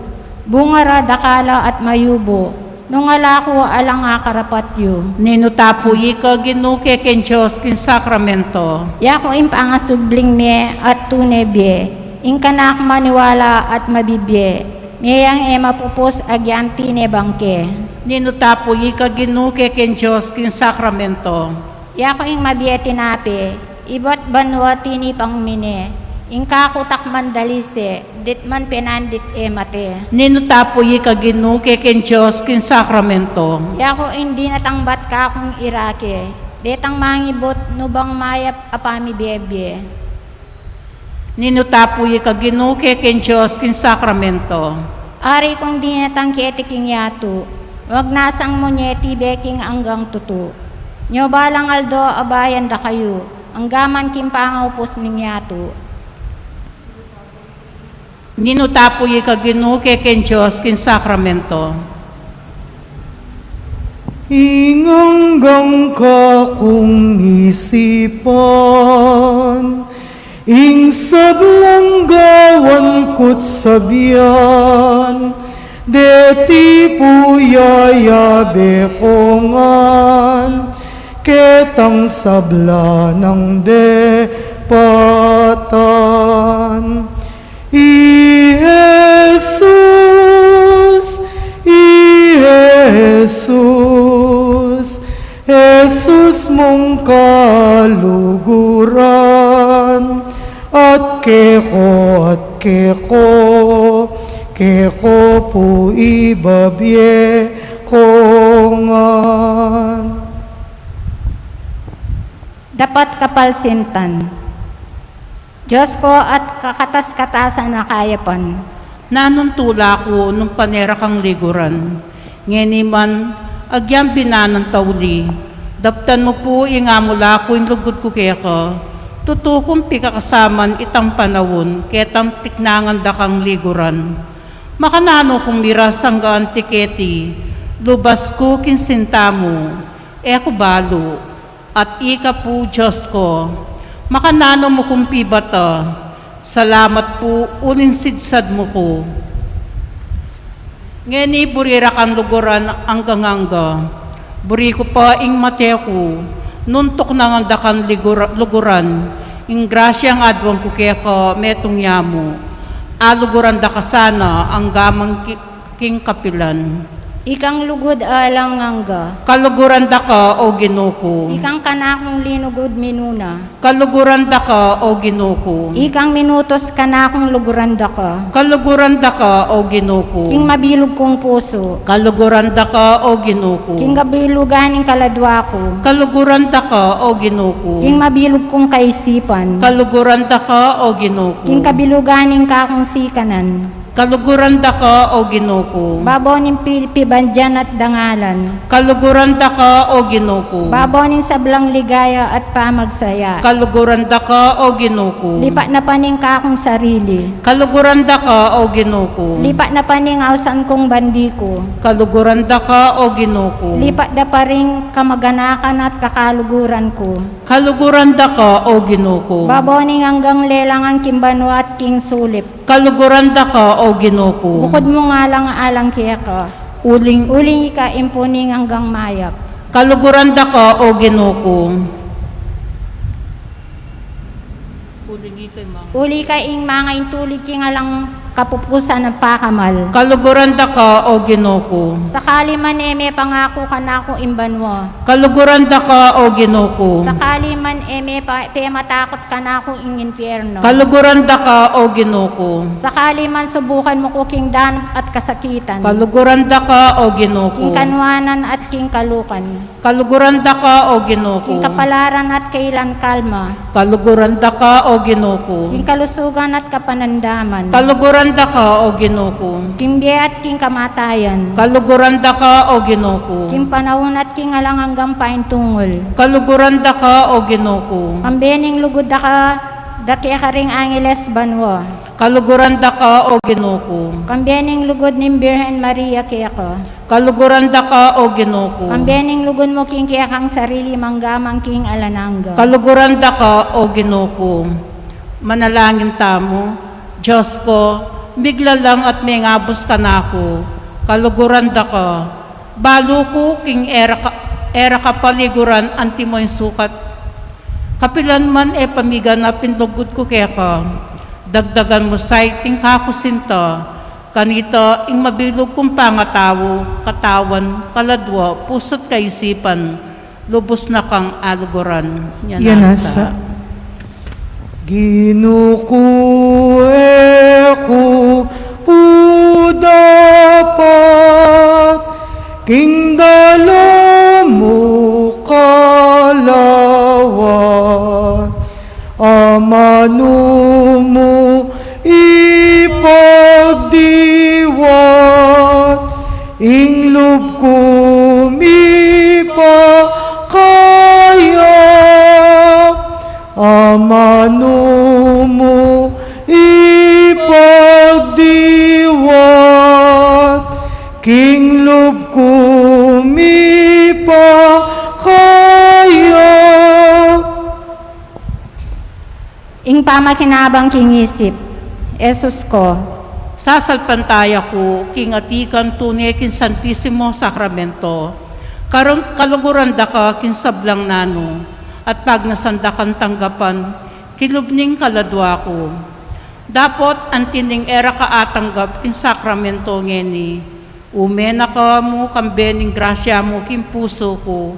bunga ra dakal at mayubu, nung ala ku alang akarapat yu. Ninu ta pu ika, Ginu kekeng Dios king sakramento? Yaku ing pangasubling mie at tune bie, ing kanaku maniwala at mabibie, meyang e mapupus agyang tine bangke. Ninu ta pu ika, Ginu kekeng Dios king sakramento? Yaku ing mabie tinape, ibat banua tinipang mine, ing kaku takman dalise, ditman penandit e mate. Ninu ta pu ika, Ginu kekeng Dios king sakramento? Yaku ing dinatang bat kakung irake, Detang mangibut, nu bang mayap a pamibie-bie. Ninu tapu ika Ginu keng Dios king sakramento. Ari kung dinatang keti king yatu, magnasang mu ne king anggang tutu. Nyo balang aldo abayan da kayu, anggaman king pangaupus ning yatu. Ninu tapu ika Ginu keng Dios king sakramento. Ing anggang kakung isipan, ing sablang gawan ku't sabian, deti pu yayabe ku ngan, ketang sabla nang depatan. I Jesus, i Jesus, Jesus mung kaluguran, at keku, at keku, keku pu ibabie ku ngan. Dapat kapalsintan. Dios ku at kakatas-katasan a kayapan. Nanung tula ku nung pane ra kang liguran. Ngeni man, agyang binanan tauli, daptan mu pu ing amula ku ing lugud ku keka. Tutu kung pikakasaman itang panaun, ketang tiknangan da kang liguran. Makananu kung miras angga anti keti, lubas ku king sinta mu, e ku balu. At ika pu Dios ku, makananu mu kung pibata, salamat pu uling sidsad mu ku. Ngeni buri ra kang luguran anggang angga. Buri ku pa ing mate ku, nung tuknangan da kang ligura-, luguran, ing grasyang aduan ku keka metung ya mu. Aluguran da ka sana anggaman ki-, king kapilan. Ikang lugud alang angga. Kaluguran da ka, O Ginu ku. Ikang kanakung linugud minuna. Kaluguran da ka, O Ginu ku. Ikang minutus kanakung luguran da ka. Kaluguran da ka, O Ginu ku. King mabilug kung pusu. Kaluguran da ka, O Ginu ku. King kabilugan ning kaladua ku. Kaluguran da ka, O Ginu ku. King mabilug kung kaisipan. Kaluguran da ka, O Ginu ku. King kabilugan ning kakung sikanan. Kaluguran da ka, O Ginu ku. Babo ning pi-, pibandian at dangalan. Kaluguran da ka, O Ginu ku. Babo ning sablang ligaya at pamagsaya. Kaluguran da ka, O Ginu ku. Lipat na pa ning kakung sarili. Kaluguran da ka, O Ginu ku. Lipat na pa ning ausan kung bandi ku. Kaluguran da ka, O Ginu ku. Lipat da pa ring kamaganakan at kakaluguran ku. Kaluguran da ka, O Ginu ku. Babo ning anggang lelangan king banua at king sulip. Kaluguran da ka, O Ginu ku. Bukud mung alang-alang keka. Uling, uling ika ing pung anggang mayap. Kaluguran da ka, O Ginu ku. Uling ika ing mang- Uli ka ing mangaintulid king alang kapupusan a pakamal. Kaluguran da ka, O Ginu ku. Sakali man e me pangaku kanaku ing banua. Kaluguran da ka, O Ginu ku. Sakali man e me pa-, pematakut kanaku ing impyernu. Kaluguran da ka, O Ginu ku. Sakali man subukan mu ku king danup at kasakitan. Kaluguran da ka, O Ginu ku. King kanuanan at king kalukan. Kaluguran da ka, O Ginu ku. King kapalaran at kailan kalma. Kaluguran da ka, O Ginu ku. King kalusugan at kapanandaman. Kaluguran da ka, O Ginu ku. King bie at king kamatayan. Kaluguran da ka, O Ginu ku. King panaun at king alang anggang paintungul. Kaluguran da ka, O Ginu ku. Kambe ning lugud da ka, da keka ring angeles banua. Kaluguran da ka, O Ginu ku. Kambe ning lugud ning Birhen Maria keka. Kaluguran da ka, O Ginu ku. Kambe ning lugud mu king kekang sarili mangga man king alang angga. Kaluguran da ka, O Ginu ku. Manalangin tamu. Dios ku, miglalang at mengabus kanaku. Kaluguran da ka. Balu ku king e ra ka-, e ra ka paliguran anti mo ing sukat. Kapilan man e pa miganap ing lugud ku keka, dagdagan mu sa iting kaku sinta, kanita ing mabilug kung pangatau, katawan, kaladua, pusu't kaisipan, lubus na kang aluguran. Yan nasa. Ginu ku, e ku pu dapat king dalu mu kala Amanu mu ipagdiwat, ing lub ku mipakaya. Amanu mu ipagdiwat, king lub ku mipakaya. Ing pamakinabang king isip. Jesus ko, sasalpantaya ku king atikan tune king Santisimo Sakramento, karu-, kaluguran da ka king sablang nanu, at pagnasan da kang tanggapan king lub ning kaladua ku. Dapot anti ning e ra ka atanggap king sakramento ngeni, ume na ka mu kambe ning grasya mu king pusu ku.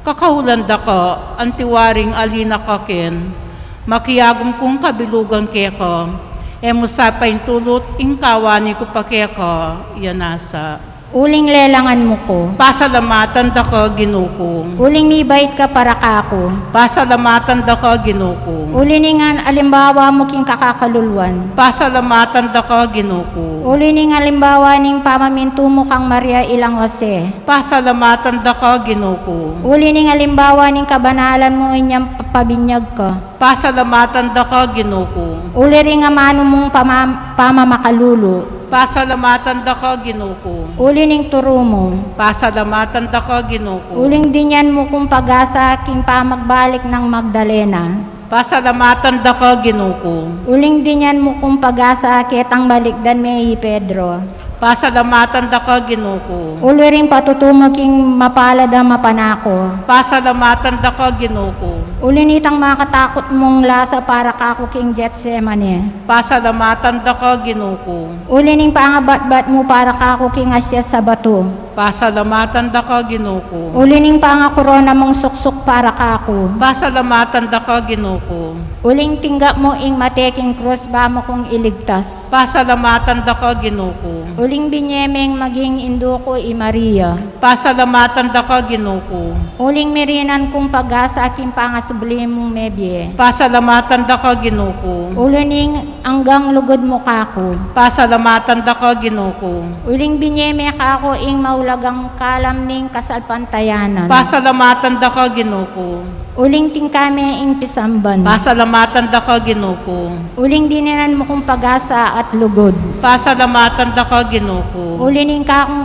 Kakaulan da ka, anti waring ali na ka ken. Makiagum kung kabilugan keka, e mu sa paintulut ing kawani ku pa keka, iya nasa. Uling lelangan mu ku. Pasalamatan da ka, Ginu ku. Uling mibait ka para kaku. Pasalamatan da ka, Ginu ku. Uli ning alimbawa mu king kakakaluluan. Pasalamatan da ka, Ginu ku. Uli ning alimbawa ning pamamintu mu kang Maria ilang Jose. Pasalamatan da ka, Ginu ku. Uli ning alimbawa ning kabanalan mu inyang pabinyag ka. Pasalamatan da ka, Ginu ku. Uli ring amanu mung pama-, pamamakalulu. Pasalamatan da ka, Ginu ku. Uli ning turu mu. Pasalamatan da ka, Ginu ku. Uling dinyan mu kung pag-asa king pamagbalik nang Magdalena. Pasalamatan da ka, Ginu ku. Uling dinyan mu kung pag-asa ketang balikdan me i Pedro. Pasalamatan da ka, Ginu ku. Uli ring patutu mu king mapalad a mapanako. Pasalamatan da ka, Ginu ku. Uli nitang makatakut mung lasa para kaku king Getsemane. Pasalamatan da ka, Ginu ku. Uli ning pangabatbat mu para kaku king asias a batu. Pasalamatan da ka, Ginu ku. Uli ning pangakorona mung suksuk para kaku. Pasalamatan da ka, Ginu ku. Uling tinggap mu ing mate king krus ba mu kung iligtas. Pasalamatan da ka, Ginu ku. Uling binye meng maging indu ku i Maria. Pasalamatan da ka, Ginu ku. Uling mirinan kung pag-asa king pangasubli mung mebie. Pasalamatan da ka, Ginu ku. Uli ning anggang lugud mu kaku. Pasalamatan da ka, Ginu ku. Uling binye me kaku ing maulagang kalam ning kasalpantayanan. Pasalamatan da ka, Ginu ku. Uling tingka me ing pisamban. Pasalamatan da ka, Ginu ku. Uling dininan mu kung pag-asa at lugud. Pasalamatan da ka, Ginu ku. Uli ning kakung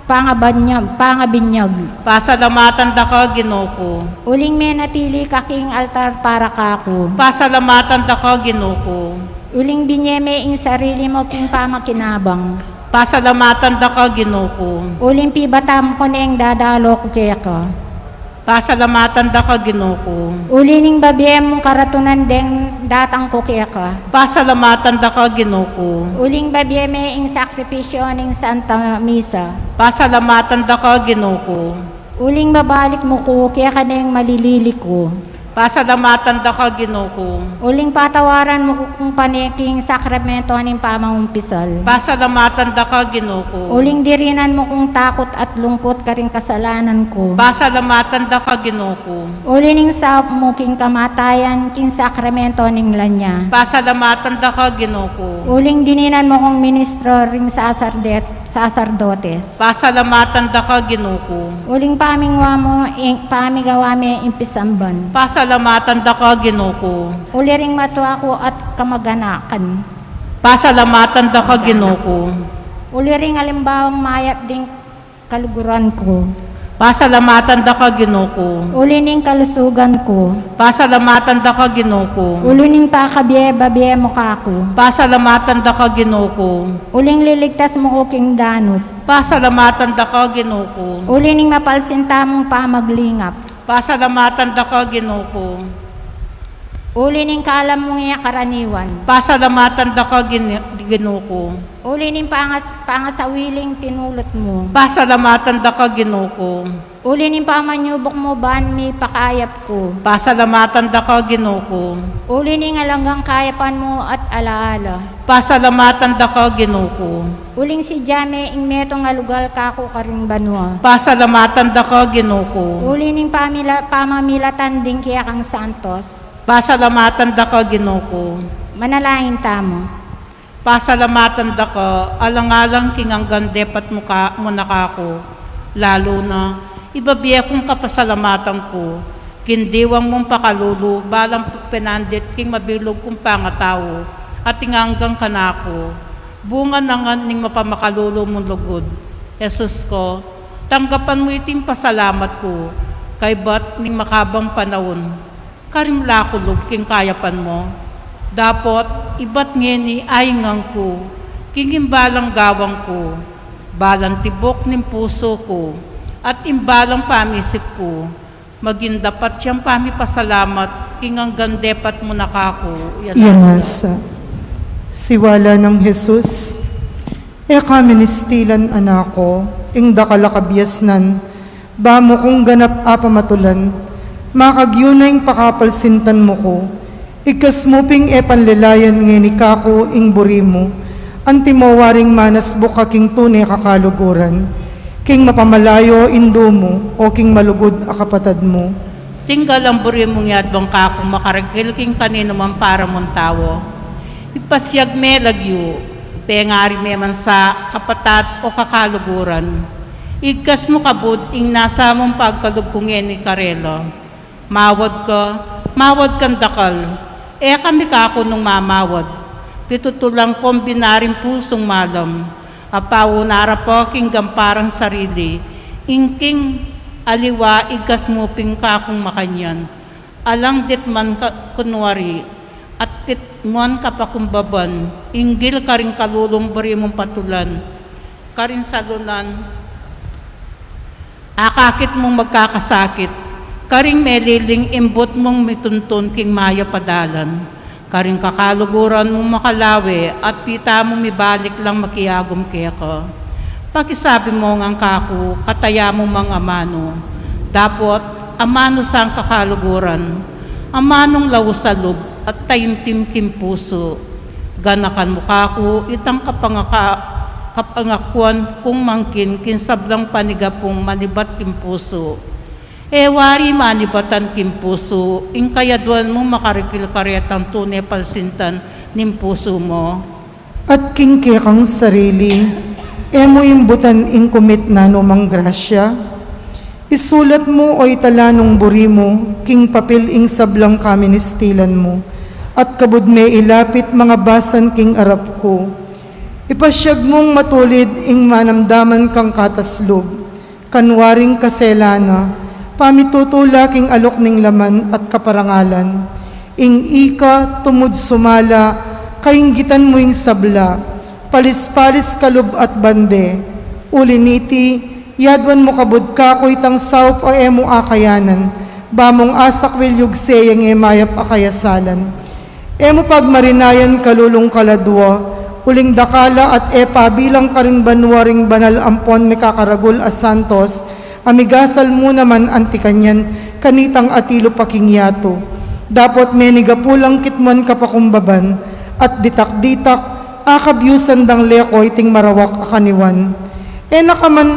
pangabanyag, pangabinyag. Pasalamatan da ka, Ginu ku. Uling menatili ka king altar para kaku. Pasalamatan da ka, Ginu ku. Uling binye me ing sarili mu king pamakinabang. Pasalamatan da ka, Ginu ku. Uling pibata mu ku neng dadalu ku keka. Pasalamatan da ka, Ginu ku. Uli ning babie mung karatunan deng datang ku keka. Pasalamatan da ka, Ginu ku. Uling babie me ing sakripisyo ning Santa Misa. Pasalamatan da ka, Ginu ku. Uling babalik mu ku keka neng malilili ku. Pasalamatan da ka, Ginu ku. Uling patawaran mu ku kung pane king sakramento ning pamangumpisal. Pasalamatan da ka, Ginu ku. Uling dirinan mu kung takut at lungkut karing kasalanan ku. Pasalamatan da ka, Ginu ku. Uli ning saup mu king kamatayan king sakramento ning lanya. Pasalamatan da ka, Ginu ku. Uling dininan mu kung ministro ring sasardet-, saserdotes. Pasalamatan da ka, Ginu ku. Uling pamingwa mu ing, pamigawa me ing pisamban. Pasalamatan da ka, Ginu ku. Uli ring matua ku at kamaganakan. Pasalamatan da ka, Ginu ku. Uli ring alimbawang mayap ding kaluguran ku. Pasalamatan da ka, Ginu ku. Uli ning kalusugan ku. Pasalamatan da ka, Ginu ku. Uli ning pakabie-babie mu kaku. Pasalamatan da ka, Ginu ku. Uling liligtas mu ku king danup. Pasalamatan da ka, Ginu ku. Uli ning mapalsinta mung pamaglingap. Pasalamatan da ka, Ginu ku. Uli ning kalam mung e karaniwan. Pasalamatan da ka, Ginu-, Ginu ku. Uli ning pangas-, pangasawiling tinulut mu. Pasalamatan da ka, Ginu ku. Uli ning pamanyubuk mu ban mipakayap ku. Pasalamatan da ka, Ginu ku. Uli ning alang anggang kayapan mu at alaala. Pasalamatan da ka, Ginu ku. Uling sidya me ing metung a lugal kaku karing banua. Pasalamatan da ka, Ginu ku. Uli ning pamila-, pamamilatan ding kekang santos. Pasalamatan da ka, Ginu ku. Manalangin tamu. Pasalamatan da ka, alang-alang king anggang depat mu ka, mu na kaku, lalu na, ibibie kung kapasalamatan ku, king diwang mung pakalulu, balang penandit king mabilug kung pangatau, at ing anggang kanaku, bunga na ngan ning mapamakalulu mung lugud. Jesus ku, tanggapan mu iting pasalamat ku, kaybat ning makabang panaun. Karin la ku lub king kayapan mu. Dapot, ibat ngeni aingan ku, king imbalang gawang ku, balang tibuk ning pusu ku, at imbalang pamisip ku, maging dapat yang pamipasalamat, king anggang depat mu na kaku, yan. Yan sa. Siwala nang Jesus, e ka ministilan, anak ku, ing dakal a kabiasnan, ba mu kung ganap a pamatulan, makagyu na ing pakapalsintan mu ku, igkas mu ping e panlelayan ngeni kaku ing buri mu, antimo waring manasbuk ka king tune kakaluguran, king mapamalayo indu mu, o king malugud a kapatad mu. Tinggal ang buri mung yadwan kaku makarikil king kaninu mang para mung tau. Ipasiag me lagyu, pengari me man sa kapatad o kakaluguran. Igkas mu kabud ing nasa mung pagkalub ku ngeni karela. Mawad ka, mawad kang dakal, e kami kaku nung mamawad. Pitutulan kung binaring pusung malam, apauna ra pa king gamparang sarili, ing king aliwa igkas mu ping kakung makanyan. Alang dit man ka, kunwari, at dit man kapakumbaban, inggil karing kalulung buri mung patulan, karing salunan, akakit mung magkakasakit, karing meliling imbut mung mituntun king mayap a dalan, karing kakaluguran mung makalawe, at pita mung mibalik lang makiagum keka. Pakisabi mu ngan kaku, kataya mu mang amanu. Dapot, amanu sang kakaluguran, amanung laus a lub, at taimtim king pusu. Ganakan mu kaku itang kapangaka-, kapangakuan kung mangkin king sablang panigapung manibat king pusu. E wari manibatan king pusu, ing kayadwan mung makarikil karetang tune palsintan ning pusu mu. At king kekang sarili, e mu imbutan ing kumit nanu mang grasya. Isulat mu o itala nung buri mu king papil ing sablang kaministilan mu, at kabud me ilapit mangabasan king arap ku. Ipasiag mung matulid ing manamdaman kang kataslub, kanwaring kasela na, pamitutula king alok ning laman at kaparangalan, ing ika tumud sumala, kainggitan mu ing sabla, palis-palis kalub at bande. Uli niti, yadwan mu kabud kaku itang saup a e mu akayanan, ba mung asakwil yugse yang e mayap a kayasalan. E mu pagmarinayan kalulung kaladua, uling dakala at e pabilang karing banua ring banal ampon mikakaragul a santos, a migasal mu naman anti kanyan, kanitang atilu pa king yatu. Dapot menigapu lang kitmuan kapakumbaban, at ditak-ditak, akabyusan dang leko iting marawak a kaniwan. E na ka man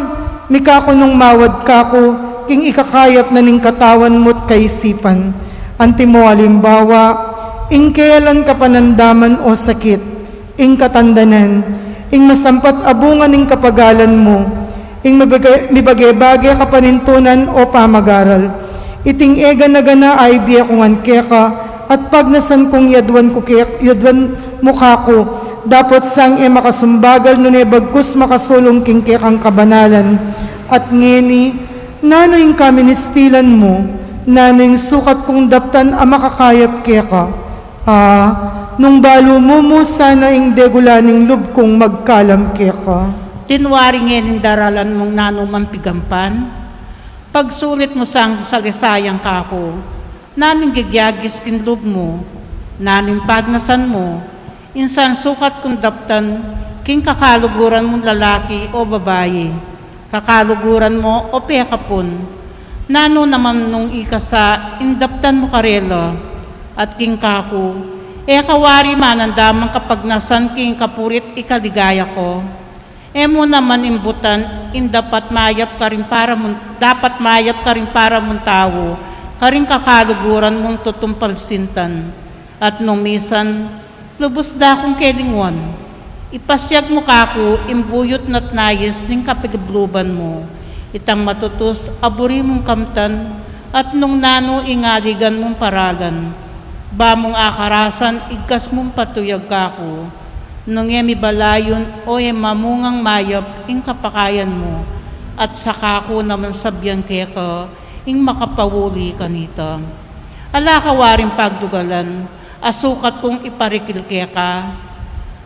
mikakunung mawad kaku, king ikakayap na ning katawan mu't kaisipan. Antimo alimbawa, ing kealan kapanandaman o sakit, ing katandanan, ing masampat a bunga ning kapagalan mu, ing mibage-, mibage-bage kapanintunan o pamagaral. Iting e gana-gana a ibie ku ngan keka, at pagnasan kung yadwan ku ke-, yadwan mu kaku, dapot sang e makasumbagal nune bagkus makasulung king kekang kabanalan. At ngeni, nanu ing kaministilan mu, nanu ing sukat kung daptan a makakayap keka? A, nung balu mu mu sana ing degula ning lub kung magkalam keka. Tinwari ngening daralan mung nanu mang pigampan? Pagsulit mu sang salisayang kaku, nanu ing gigyagis king lub mu, nanu ing pagnasan mu, ing sang sukat kung daptan king kakaluguran mung lalaki o babai, kakaluguran mu o pekapun. Nanu naman nung ikasa ing daptan mu karela, at king kaku, e ka wari manandamang kapagnasan king kapurit ikaligaya ku. E mu naman imbutan ing dapat mayap karing para mung, dapat mayap karing para mung tau, karing kakaluguran mung tutumpalsintan, at nung misan, lubus da kung kelingwan. Ipasiag mu kaku ing buyut na't nais ning kapilubluban mu, itang matutus a buri mung kamtan, at nung nanu ing aligan mung paralan. Ba mung akarasan, igkas mung patuyag kaku, nung e mi balayun o e mamungang mayap ing kapakayan mu, at saka ku naman sabian keka ing makapauli kanita. Ala ka waring pagdugalan, a sukat kung iparikil keka.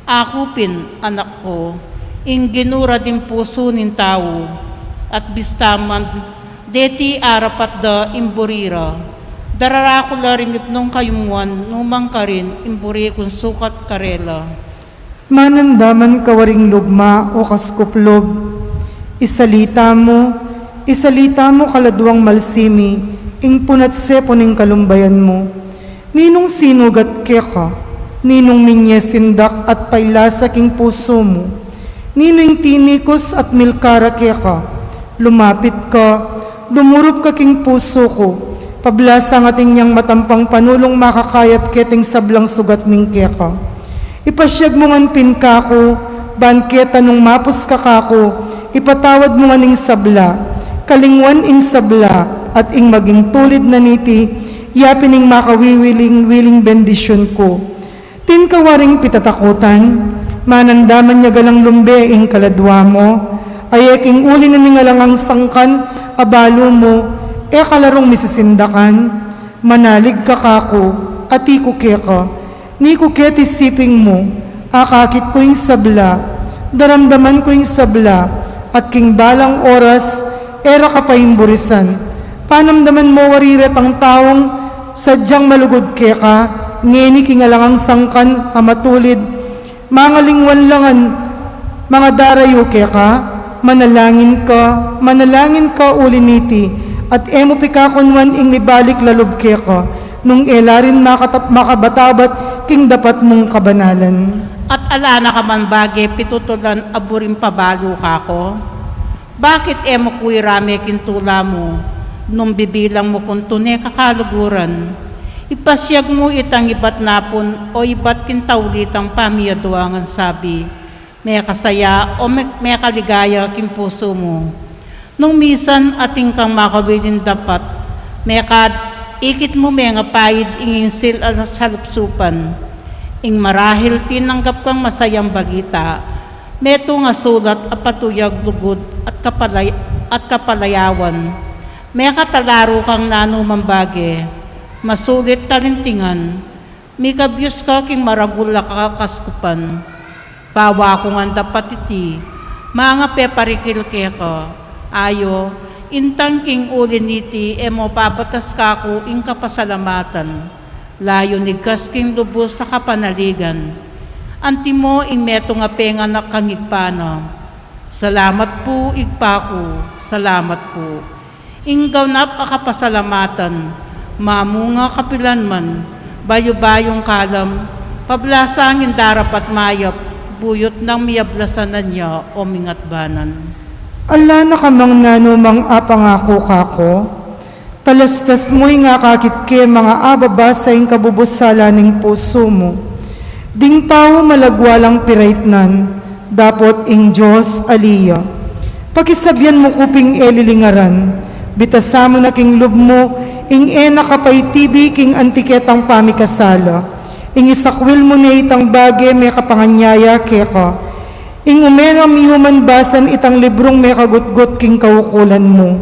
Aku pin, anak ku, ing Ginu rading pusu ning tau, at bista man deti arapat da ing buri ra, darara ku la ring ipnung kayumuan, nu man karin ing buri kung sukat karela. Manandaman ka waring lugma, o kaskup lub. Isalita mu, isalita mu kaladuang malsimi, ing punat sepu ning kalumbayan mu. Ninung sinugat keka, ninung minye sindak at pailasa king pusu mu, ninu ing tinikus at milkara keka, lumapit ka, dumurup ka king pusu ku, pablasang atin yang matampang panulung makakayap keting sablang sugat ning keka. Ipasiag mu ngan pin kaku, ban keta nung mapus ka kaku, ipatawad mu ngan ing sabla, kalingwan ing sabla, at ing maging tulid na niti, yapin ing makawiwiling-wiling bendisyun ku. Atin ka waring pitatakutan, manandaman ya galang lumbe ing kaladua mu, aye king uli na ning alangang sangkan a balu mu, e ka la rung misisindakan, manalig ka kaku, ati ku keka, ni ku keti siping mu, akakit ku ing sabla, daramdaman ku ing sabla, at king balang oras, e ra ka pa imburisan. Panamdaman mo wari retang taung sadyang malugud keka, ngeni king alangang sangkan a matulid, mangalingwan la ngan mangadarayu keka, manalangin ka, manalangin ka uli niti, at e mu pikakunwan ing mibalik la lub keka, nung e la rin makatap-, makabatabat king dapat mung kabanalan. At ala na ka man bage pitutulan a buring pabalu kaku? Bakit e mu ku irame king tula mu, nung bibilang mu kung tune kakaluguran? Ipasiag mu itang ibat napun o ibat king taulitang pamiadua ngan sabi, mekasaya o me-, mekaligaya king pusu mu. Nung misan atin kang makawiling dapat, mekad ikit mu mengapaid ing insil a salupsupan. Ing marahil tinanggap kang masayang balita, metung a sulat a patuyag lugud at kapalay-, at kapalayawan. Mekatalaru kang nanu mang bage, masulit talintingan, mikabyus ka king maragul a ka-, kaskupan. Bawa ku ngan dapat iti, mangapeparikil keka, ayo, intang king uli niti e mu pabatas kaku ing kapasalamatan, layun igkas king lubus a kapanaligan. Antimo ing metung a penganak kang Ibpa na. Salamat pu, Ibpa ku, salamat pu. Ing ganap a kapasalamatan, mamunga kapilan man, bayu-bayung kalam, pablasang ing darapat mayap, buyut nang miyablasan na nia o mingatbanan. Ala na ka mang nanu mang apangaku kaku, talastas mu ing akakit ke manga ababasa ing kabubusala ning pusu mu. Ding tau malagwa lang piraitnan, dapot ing Dios ali ya. Pakisabian mu ku ping e lilingaran, bitasan mu na king lub mu, ing e na ka paitibi king anti ketang pamikasala. Ing isakwil mu ne itang bage mekapanganyaya keka. Ing ume na miyuman basan itang librung mekagutgut king kaukulan mu.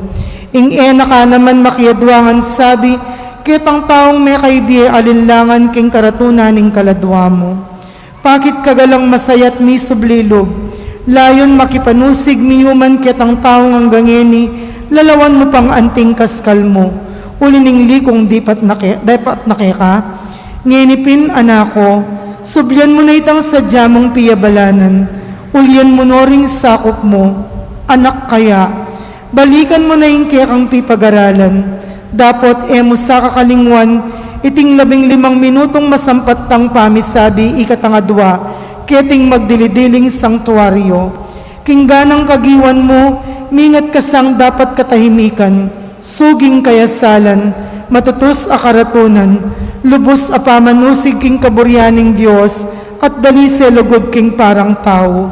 Ing e na ka naman makiadwa ngan sabi, ketang taung mekaibie alinlangan king karatunan ning kaladwa mu. Pakit ka galang masaya at misubli lub. Layun makipanusig miyuman ketang taung anggang ngeni, lalawan mu pang anting kaskal mu. Uli ning likung dipat na ke-, dapat na keka. Ngeni pin, anak ku, sublian mu na itang sadya mung piyabalanan. Ulian mu no ring sakup mu. Anak kaya, balikan mu na ing kekang pipagaralan. Dapot e mu sa kakalingwan iting labing limang minutung masampat tang pamisabi ikatang adwa, keting magdili-diling sangtuario. King ganang kagiwan mu, mingat ka sang dapat katahimikan. Suging kayasalan, matutus a karatunan, lubus a pamanusig king kaburian ning Dios, at dalise lugud king parang tau.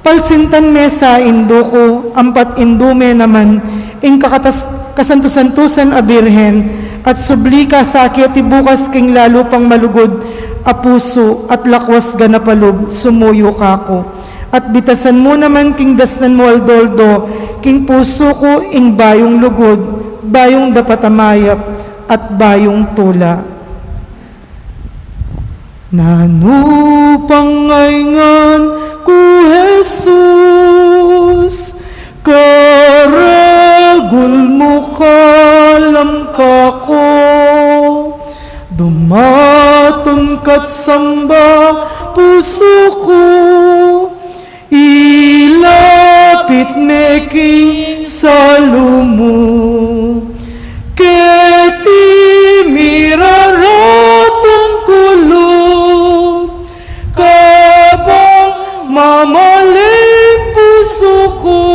Palsintan me sa, indu ku, ampat indu me naman, ing kakatas-, kasantusantusan a Birhen, at subli ka sa keti bukas king lalu pang malugud a pusu at lakwas ganap a lub, sumuyu kaku. At bitasan mu naman king dasnan mu aldo-aldo, king pusu ku ing bayung lugud, bayung dapat a mayap, at bayung tula. Nanu pang aingan ku, Jesus, karagul mu kalam kaku, dumatun ka't samba pusu ku, ilapit me king salu mu. Keti miraratun ku lub, kabang mamaling pusu ku,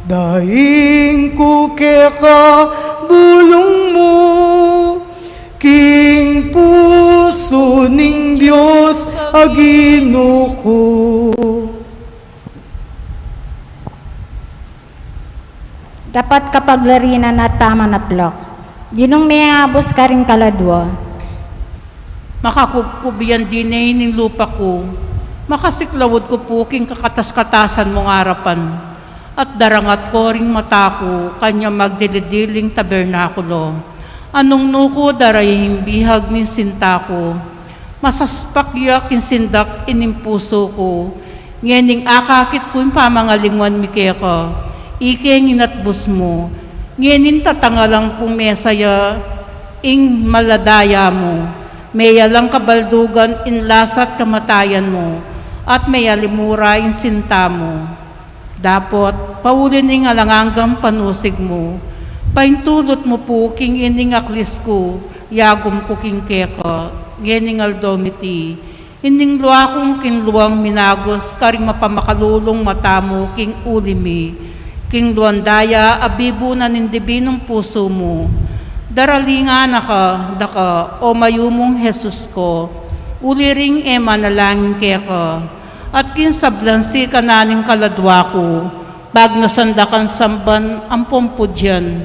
daing ku keka bulung mu, king pusu ning Dios a Ginu ku. Dapat kapaglarinan at pamanaplak. Ginung mengabus karing kaladua. Makakubkub yan dine ining lupa ku. Makasiklawud ku pu king kakatas-katasan mung arapan. At darangat ku ring mata ku kanyang magdilid-diling tabernakulo. Anung nu ku dara ing bihag ning sinta ku. Masaspak ya king sindak ining pusu ku. Ngening akakit ku ing pamangalingwan mi keka, ike ing inatbus mu. Ngening tatangalan kung mesaya ing maladaya mu. Meyalang kabaldugan ing lasa't kamatayan mu, at meyalimura ing sinta mu. Dapot, pauli ning alang anggang panusig mu, paintulut mu pu king ining aklis ku, yagum ku king keka, ngening aldo miti, ining lua kung king luang minagus karing mapamakalulung mata mu king uli mi, king luang daya a bibunan ning dibinung pusu mu. Daralingan na ka, daka, o mayumung Jesus ku, uli ring e manalangin keka, at king sablang sikanan ning kaladua ku, pagnasan da kang samban ampong pudyan,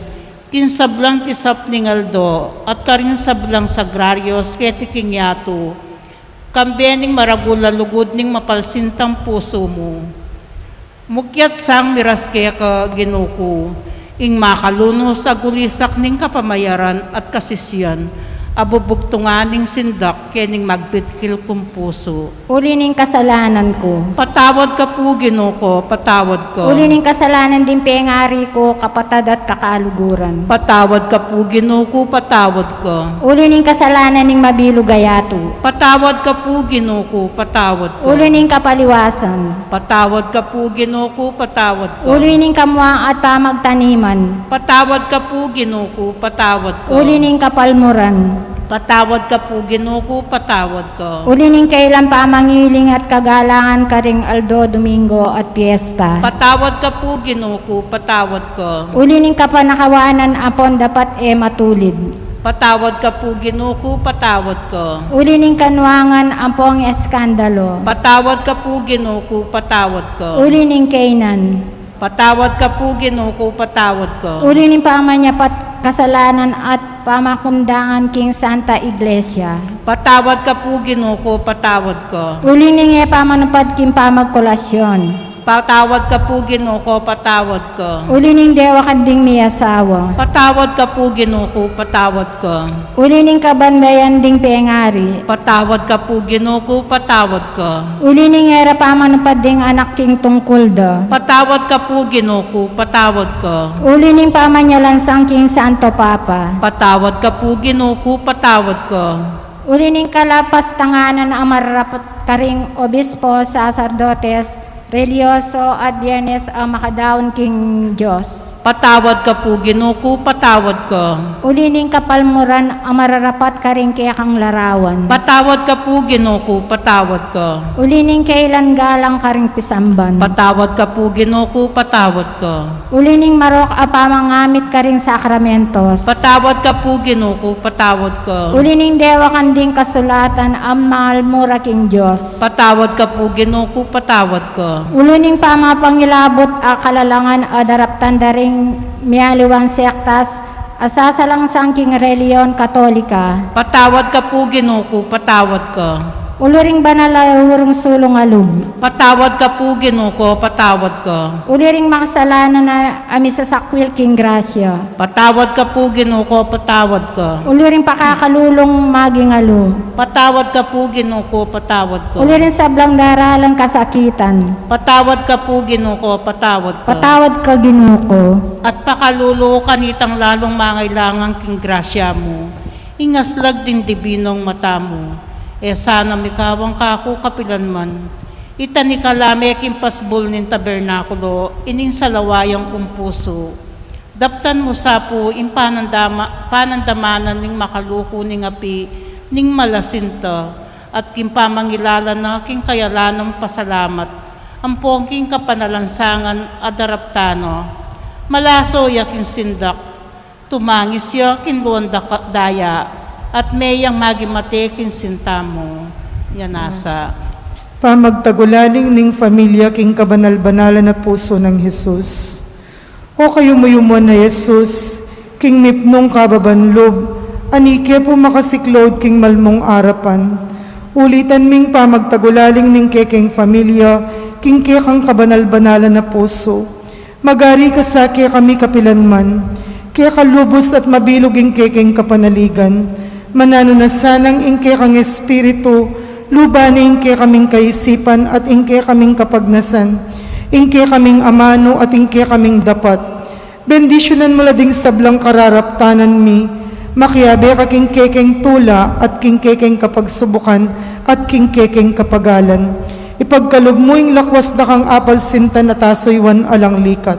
king sablang pisap ning aldo, at karing sablang sagraryos keti king yatu, kambe ning maragul a lugud ning mapalsintang pusu mu. Mukyat sang miras keka, Ginu ku, ing makalunus a gulisak ning kapamayaran at kasisian, a bubugtungan ning sindak kening magpitkil kung pusu. Uli ning kasalanan ku. Patawad ka pu, Ginu ku, patawad ka. Uli ning kasalanan ding pengari ku, kapatad at kakaluguran. Patawad ka pu, Ginu ku, patawad ka. Uli ning kasalanan ning mabilug a yatu. Patawad ka pu, Ginu ku, patawad ka. Uli ning kapaliwasan. Patawad ka pu, Ginu ku, patawad ka. Uli ning kamuang at pamagtaniman. Patawad ka pu, Ginu ku, patawad ka. Uli ning kapalmuran. Patawad ka pu, Ginu ku, patawad ka. Uli ning kailan pamangiling at kagalangan karing aldo Domingo at piesta. Patawad ka pu, Ginu ku, patawad ka. Uli ning kapanakawanan ampon dapat e matulid. Patawad ka pu, Ginu ku, patawad ka. Uli ning kanuangan ampong eskandalo. Patawad ka pu, Ginu ku, patawad ka. Uli ning kainan. Patawad ka pu, Ginu ku, patawad ka. Uli ning pamanyapat kasalanan at pamakundangan king Santa Iglesia. Patawad ka pu, Ginu ku, patawad ka. Uli ning e pamanupad king pamagkolasyon. Patawad ka pu, Ginu ku, patawad ka. Uli ning dewakan ding miyasawa. Patawad ka pu, Ginu ku, patawad ka. Uli ning kabanbayan ding pengari. Patawad ka pu, Ginu ku, patawad ka. Uli ning e ra pamanupad ding anak king tungkul da. Patawad ka pu, Ginu ku, patawad ka. Uli ning pamanyalansang king Santo Papa. Patawad ka pu, Ginu ku, patawad ka. Uli ning kalapastanganan a mararapat karing obispo, saserdotes, relihiyoso, at Biernes a makadaun king Dios. Patawad ka pu, Ginu ku, patawad ka. Uli ning kapalmuran a mararapat karing kekang larawan. Patawad ka pu, Ginu ku, patawad ka. Uli ning kailan galang karing pisamban. Patawad ka pu, Ginu ku, patawad ka. Uli ning marok a pamangamit karing sakramentos. Patawad ka pu, Ginu ku, patawad ka. Uli ning dewakan ding kasulatan a malmura king Dios. Patawad ka pu, Ginu ku, patawad ka. Uli ning pamapangilabut a kalalangan a daraptan da ring mialiwang sektas a sasalangsang king relihiyon Katolika. Patawad ka pu, Ginu ku, patawad ka. Uli ring banal a urung sulung a lub. Patawad ka pu, Ginu ku, patawad ka. Uli ring makasalanan a, a misasakwil king grasya. Patawad ka pu, Ginu ku, patawad ka. Uli ring pakakalulung maging alu. Patawad ka pu, Ginu ku, patawad ka. Uli ring sablang daralan kasakitan. Patawad ka pu, Ginu ku, patawad ka. Patawad ka, Ginu ku. At pakalulu kanitang lalung mangailangan king grasya mu, ing aslag ding dibinong mata mu. E sana mikawang kaku kapilan man. Itani ka la me king pasbul ning tabernakulo ining salawayang kung pusu. Daptan mu sa pu ing panandama-, panandamanan ning makaluku ning api ning malasinta, at king pamangilala na king kayalanang pasalamat, ampong king kapanalansangan a daraptan na. Malaso ya king sindak, tumangis ya king luang daka-, daya, at meyang maging mate king sinta mu. Yan nasa. Pamagtagulaling ning familia king kabanal-banalan a pusu nang Jesus. O kayumuyuman a Jesus, king mipnung kababan lub, ani ke pu makasiklaud king malmung arapan. Ulitan ming pamagtagulaling ning kekeng familia king kekang kabanal-banalan a pusu. Magari ka sa kekami kapilan man, keka lubus at mabilug ing kekeng kapanaligan. Mananu na sanang ing kekang espiritu, luba ne ing kekaming kaisipan at ing kekaming kapagnasan, ing kekaming amanu at ing kekaming dapat. Bendisyunan mu la ding sablang kararaptanan mi, makiabe ka king kekeng tula at king kekeng kapagsubukan at king kekeng kapagalan. Ipagkalub mu ing lakwas da kang apalsintan at asuywan alang likat.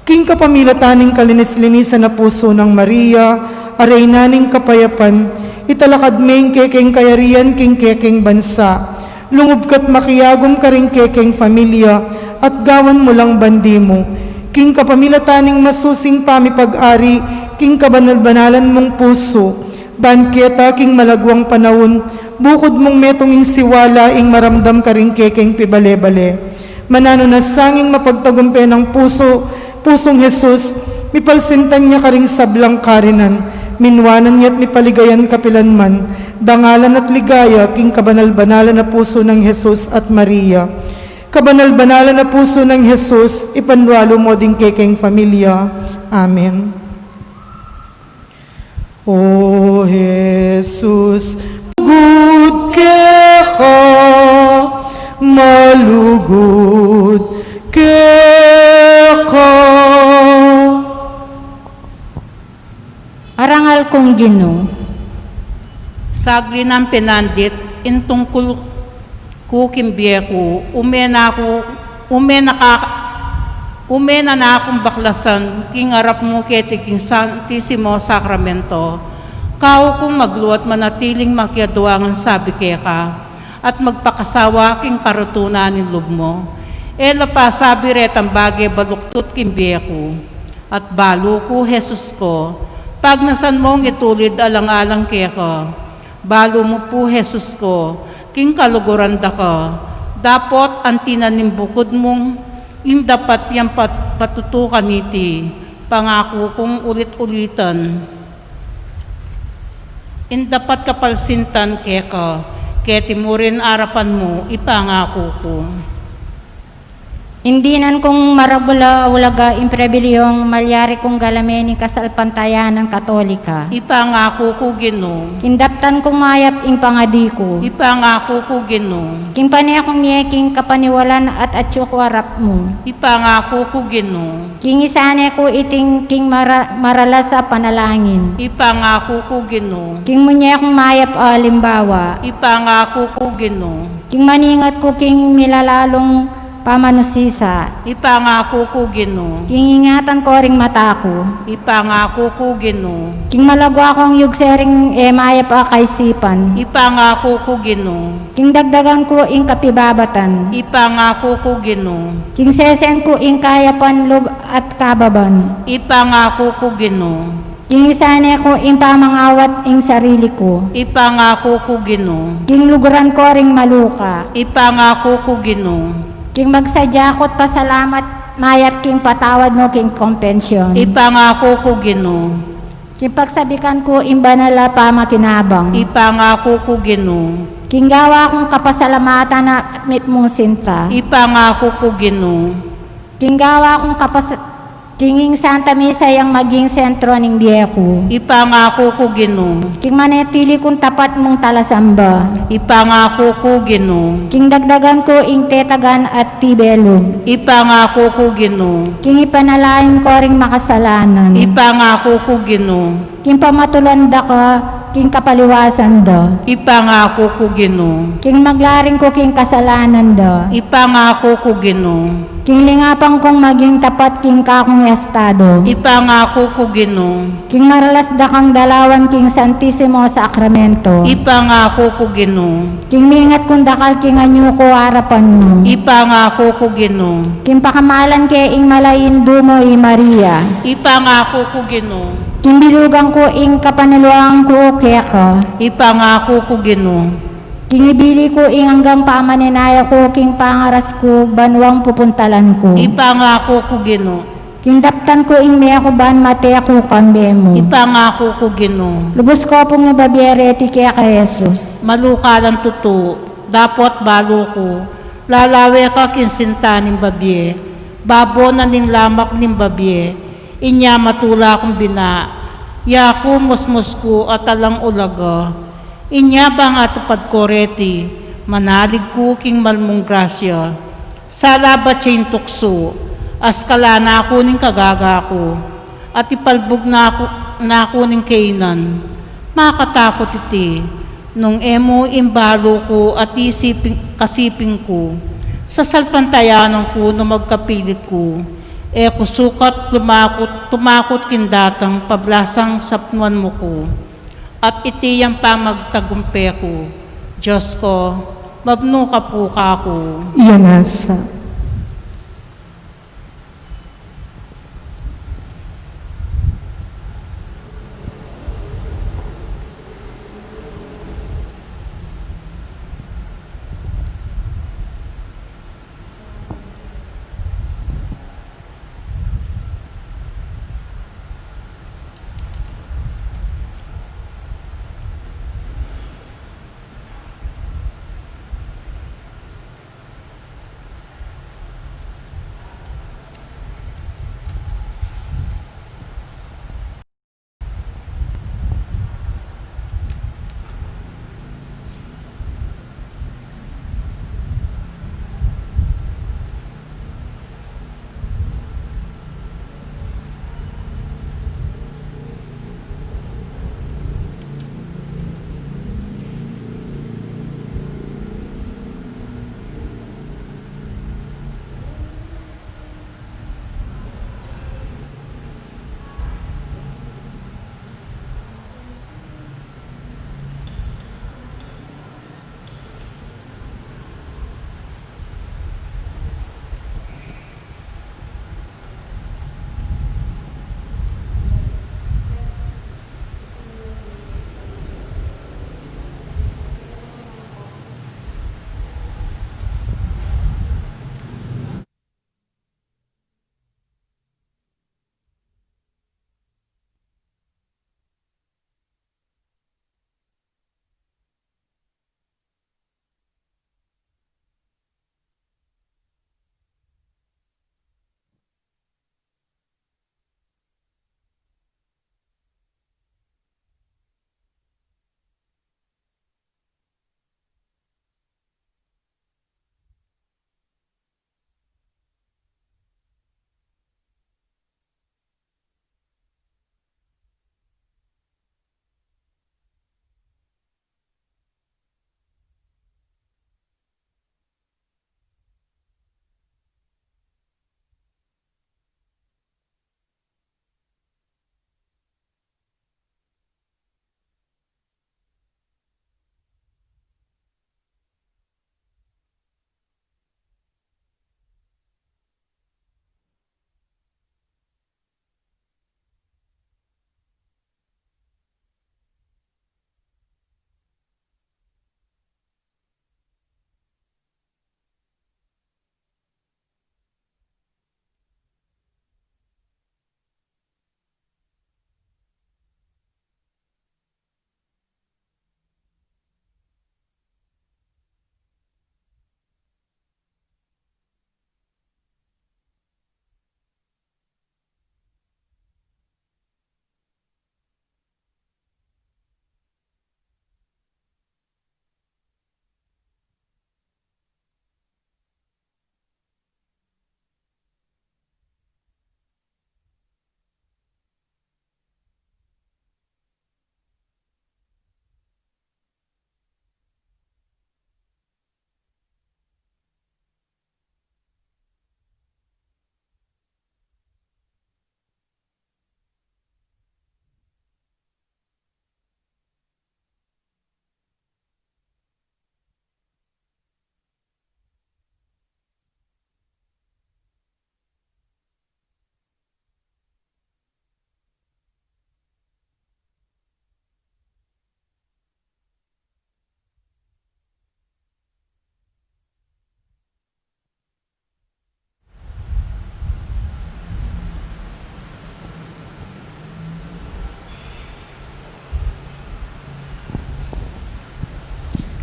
King kapamilatan ning kalinis-linisan a pusu nang Maria, a Reyna ning kapayapan, italakad me ing kekeng kayarian king kekeng bansa. Lungub ka't makiagum karing kekeng familia, at gawan mu lang bandi mu. King kapamilatan ning masusing pamipag-ari king kabanal-banalan mung pusu, ban keta king malagwang panaun, bukud mung metung ing siwala ing maramdam karing kekeng pibale-bale. Mananu na sanging mapagtagumpe nang pusu, pusung Jesus, mipalsintan ya karing sablang karinan, minuanan ya't mipaligayan kapilan man, dangalan at ligaya king kabanal-banalan a pusu nang Jesus at Maria. Kabanal-banalan a pusu nang Jesus, ipanwalu mu ding kekeng familia. Amen. O Jesus, malugud keka, malugud keka. Arangal kung Ginu. Sagli nang pinandit ing tungkul ku king bie ku, ume na ku, ume na ka, ume na na kung baklasan king arap mu keti king Santisimo Sakramento. Kau kung magluat manatiling makiadua ngan sabi keka, at magpakasawa king karatunan ning lub mu. E la pasabi retang bage baluktut king bie ku. At balu ku, Jesus ku, pagnasan mung itulid alang-alang keka. Balu mu pu, Jesus ku, king kaluguran da ka. Dapot anti na ning bukud mung ing dapat yang pat-, patutukan iti pangaku kung ulit-ulitan. Ing dapat kapalsintan keka, keti mu rin arapan mu, ipangaku ku. Ing dinan kung maragul a ulaga ing pribilehisyung malyari kung galame ning kasalpantayanan Katolika. Ipangaku ku, Ginu. King daptan kung mayap ing pangadi ku. Ipangaku ku, Ginu. King pane kung mie king kapaniwalan at atyu ku arap mu. Ipangaku ku, Ginu. King isane ku iting king mara-, maralas a panalangin. Ipangaku ku, Ginu. King munye kung mayap a alimbawa. Ipangaku ku, Ginu. King maningat ku king milalalung pamanusisa. Ipangaku ku, Ginu. King ingatan ko ring mata ku. Ipangaku ku, Ginu. King malagwa kung yugse ring e mayap a kaisipan. Ipangaku ku, Ginu. King dagdagan ku ing kapibabatan. Ipangaku ku, Ginu. King sesen ku ing kayapan lub at kababan. Ipangaku ku, Ginu. King isane ku ing pamangawat ing sarili ku. Ipangaku ku, Ginu. King luguran ko ring maluka. Ipangaku ku, Ginu. King magsadya ku't pasalamat mayap king patawad mu king kompension. Ipangaku ku, Ginu. King pagsabikan ku ing banal a pamakinabang. Ipangaku ku, Ginu. King gawa kung kapasalamatan a mitmung sinta. Ipangaku ku, Ginu. King gawa kung kapas-, king ing Santa Misa yang maging sentro ning bie ku. Ipangaku ku, Ginu. King manatili kung tapat mung talasamba. Ipangaku ku, Ginu. King dagdagan ku ing tetagan at tibelum. Ipangaku ku, Ginu. King ipanalangin ko ring makasalanan. Ipangaku ku, Ginu. King pamatulan da ka, king kapaliwasan da. Ipangaku ku, Ginu. King maglaring ku king kasalanan da. Ipangaku ku, Ginu. King lingapan kung maging tapat king kakung estado. Ipangaku ku, Ginu. King maralas da kang dalawan king Santisimo Sakramento. Ipangaku ku, Ginu. King mingat kung dakal king anyu ku arapan mu. Ipangaku ku, Ginu. King pakamalan ke ing mala Indu mu i Maria. Ipangaku ku, Ginu. King bilugan ku ing kapanaluan ku keka. Ipangaku ku, Ginu. King ibili ku ing anggang pamaninaya ku king pangaras ku banwang pupuntalan ku. Ipangaku ku, Ginu. King daptan ku ing mie ku ban mate ku kambe mu. Ipangaku ku, Ginu. Lubus ku pung mibabie reti keka, Jesus. Malukalan tutu, dapot balu ku, lalawe ka king sinta ning babie, babo na ning lamak ning babie, inya matula kung bina, yaku musmus ku at alang ulaga. Inya bang atupad ku reti, manalig ku king malmung grasya. Sala bat ya ing tuksu, askalan na ku ning kagaga ku, at ipalbug na ku, na ku ning kainan. Makatakut iti, nung e mu ing balu ku at isiping, kasiping ku, sasalpantayanan ku nung magkapilit ku, e ku sukat lumakut, tumakut king datang pablasang sapnuan mu ku. At iti yang pamagtagumpe ku, Dios ku, mabnu ka pu kaku. Iya nasa.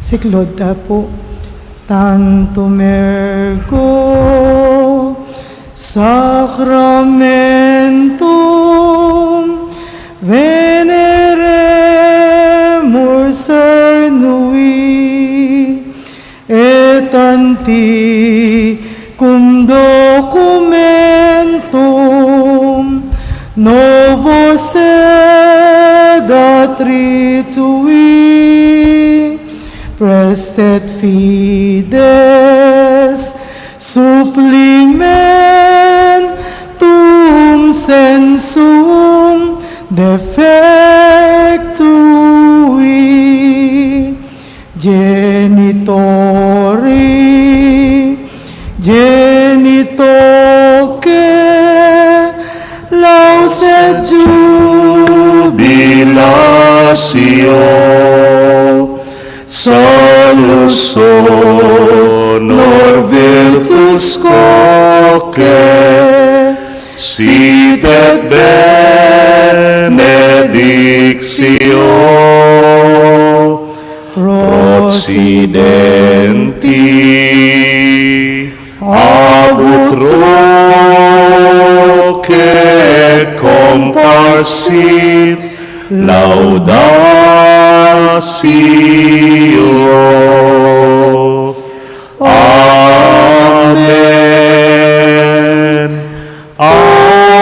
Siklaud ta pu. Tantum ergo sacramentum veneremur cernui, et antiquum documentum novo sed atritui, praestet fides supplimentum sensum defectui. Genitori, genitoque, laus et jubilatio, salus honor virtus quoque, sit et benedictio, procidenti ab utroque et comparsit laudatio. Amen. Amen.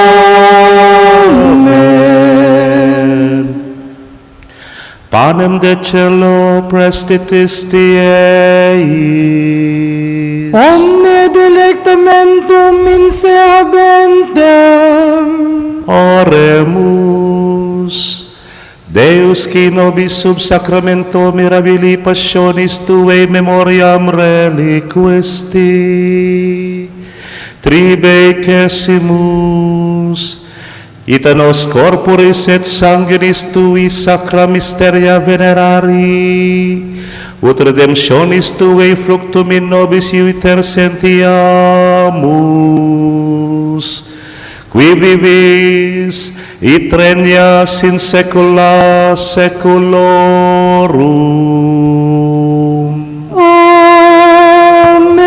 Panem de caelo, praestitis Dei eis. Omne delectamentum in se habentem. Oremus. Deus, qui nobis sub sacramento mirabilii passionis tuae memoriam reliquisti, tribecesimus, ita nos corporis et sanguinis tui sacra mysteria venerari, ut redemptionis tuae fructum in nobis iuter sentiamus, qui vivis et regnas in saecula saeculorum. Amen.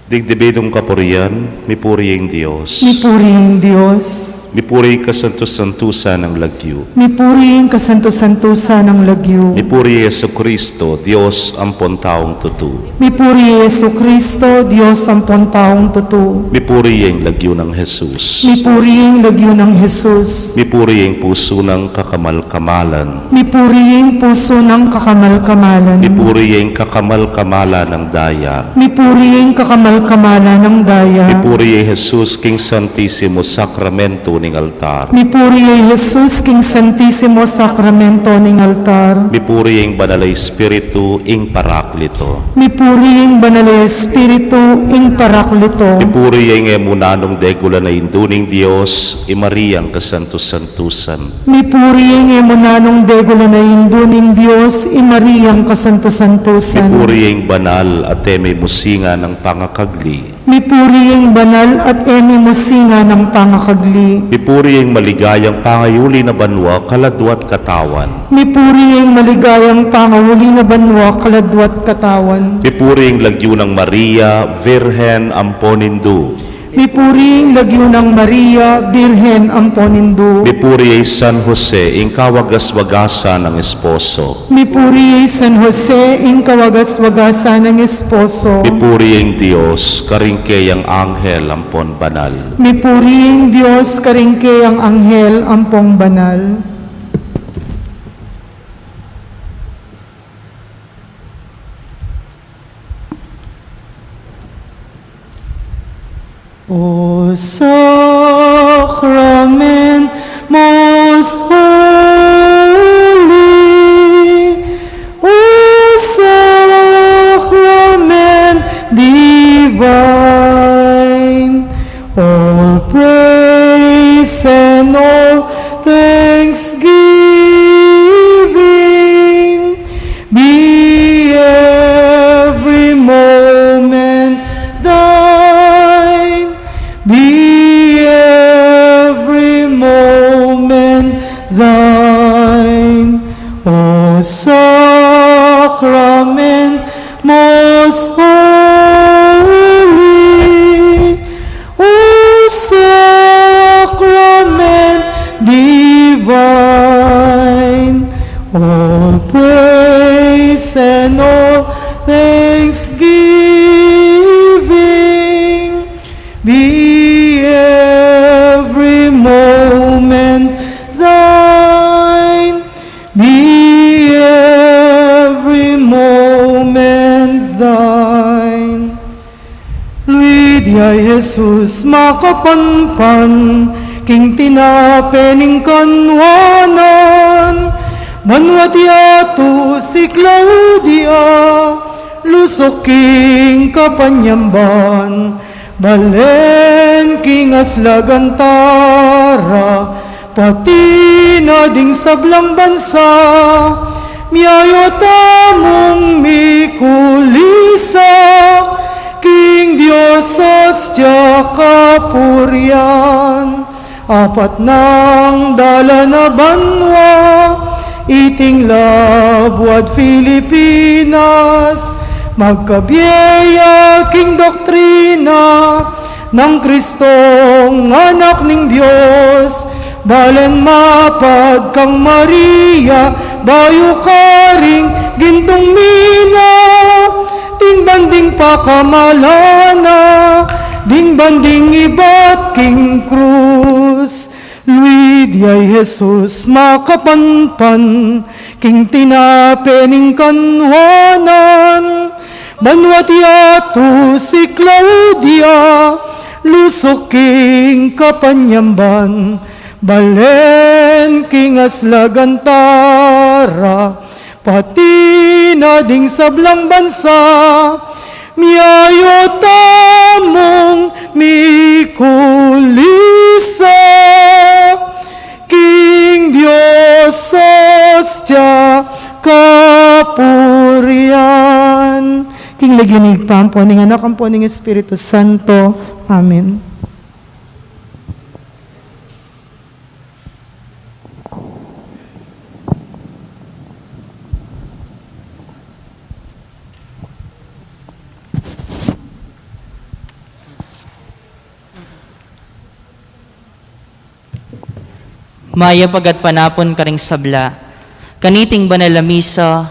Ding Divinum kapurian, mipuri ing Dios. Mipuri ing Dios. Mipuri ing kasantu-santusan nang lagyu. Mipuri ing kasantu-santusan nang lagyu. Mipuri i Jesucristo, Dios ampon taung tutu. Mipuri i Jesucristo, Dios ampon taung tutu. Mipuri ing lagyu nang Jesus. Mipuri ing lagyu nang Jesus. Mipuri ing pusu nang kakamal-kamalan. Mipuri ing pusu nang kakamal-kamalan. Mipuri ing kakamal-kamalan nang daya. Mipuri ing kakamal-kamalan nang daya. Mipuri i Jesus king Santisimu Sakramento ning altar. Mipuri ya i Jesus king Santisimo Sakramento ning altar. Mipuri ya ing Banal a Espiritu, ing Paraklito. Mipuri ya ing Banal a Espiritu, ing Paraklito. Mipuri ya ing e mu nanung degulan a Indu ning Dios, i Mariang kasantu-santusan. Mipuri ya ing e mu nanung degulan a Indu ning Dios, i Mariang kasantu-santusan. Mipuri ya ing banal at e mimusingan a pangakagli. Mipuri ya ing banal at e mimusingan a pangakagli. Mipuri ya ing maligayang pangayuli na banua, kaladua at katawan. Mipuri ya ing maligayang pangayuli na banua, kaladua at katawan. Mipuri ya ing lagyu nang Maria, Virgen ampon Indu. Mipuri ya ing lagyu nang Maria, Birhen ampon Indu. Mipuri ya i San Jose, ing kawagas-wagasan nang esposo. Mipuri ya i San Jose, ing kawagas-wagasan nang esposo. Mipuri ya ing Dios, karing keyang anghel ampon banal. Mipuri ya ing Dios, karing keyang anghel ampon banal. O sacrament most holy, O sacrament divine, all praise and all thanksgiving be every moment thine, be every moment thine, O sacrament most holy, O sacrament divine, all praise and all thanksgiving be every moment thine, be every moment thine. Luid ya i Jesus makapanpan, king tinape ning kanwanan, banwat yatu si Claudia, lusuk king kapanyamban, balen king aslagan tara, pati na ding sablang bansa, miyayu tamung mikulisa, king Dios Ostia kapurian. Apat nang dalan a banua, iting labuad Filipinas, magkabie ya king doktrina, nang Kristong Anak ning Dios, balen mapagkang Maria, bayu karing gintung mina, ding banding pakamala na, ding banding ibat king krus. Luid ya i Jesus makapanpan, king tinape ning kanwanan, banwat yatu si Claudia, lusuk king kapanyamban, balen king aslagan tara, pati na ding sablang bansa, miyayu tamung mikulisa, king Dios Ostia kapurian. King lagyu ning Ibpa, ampo ning Anak, ampo ning Espiritu Santo. Amen. Mayap a gatpanapun karing sabla. Kaniting banal a misa,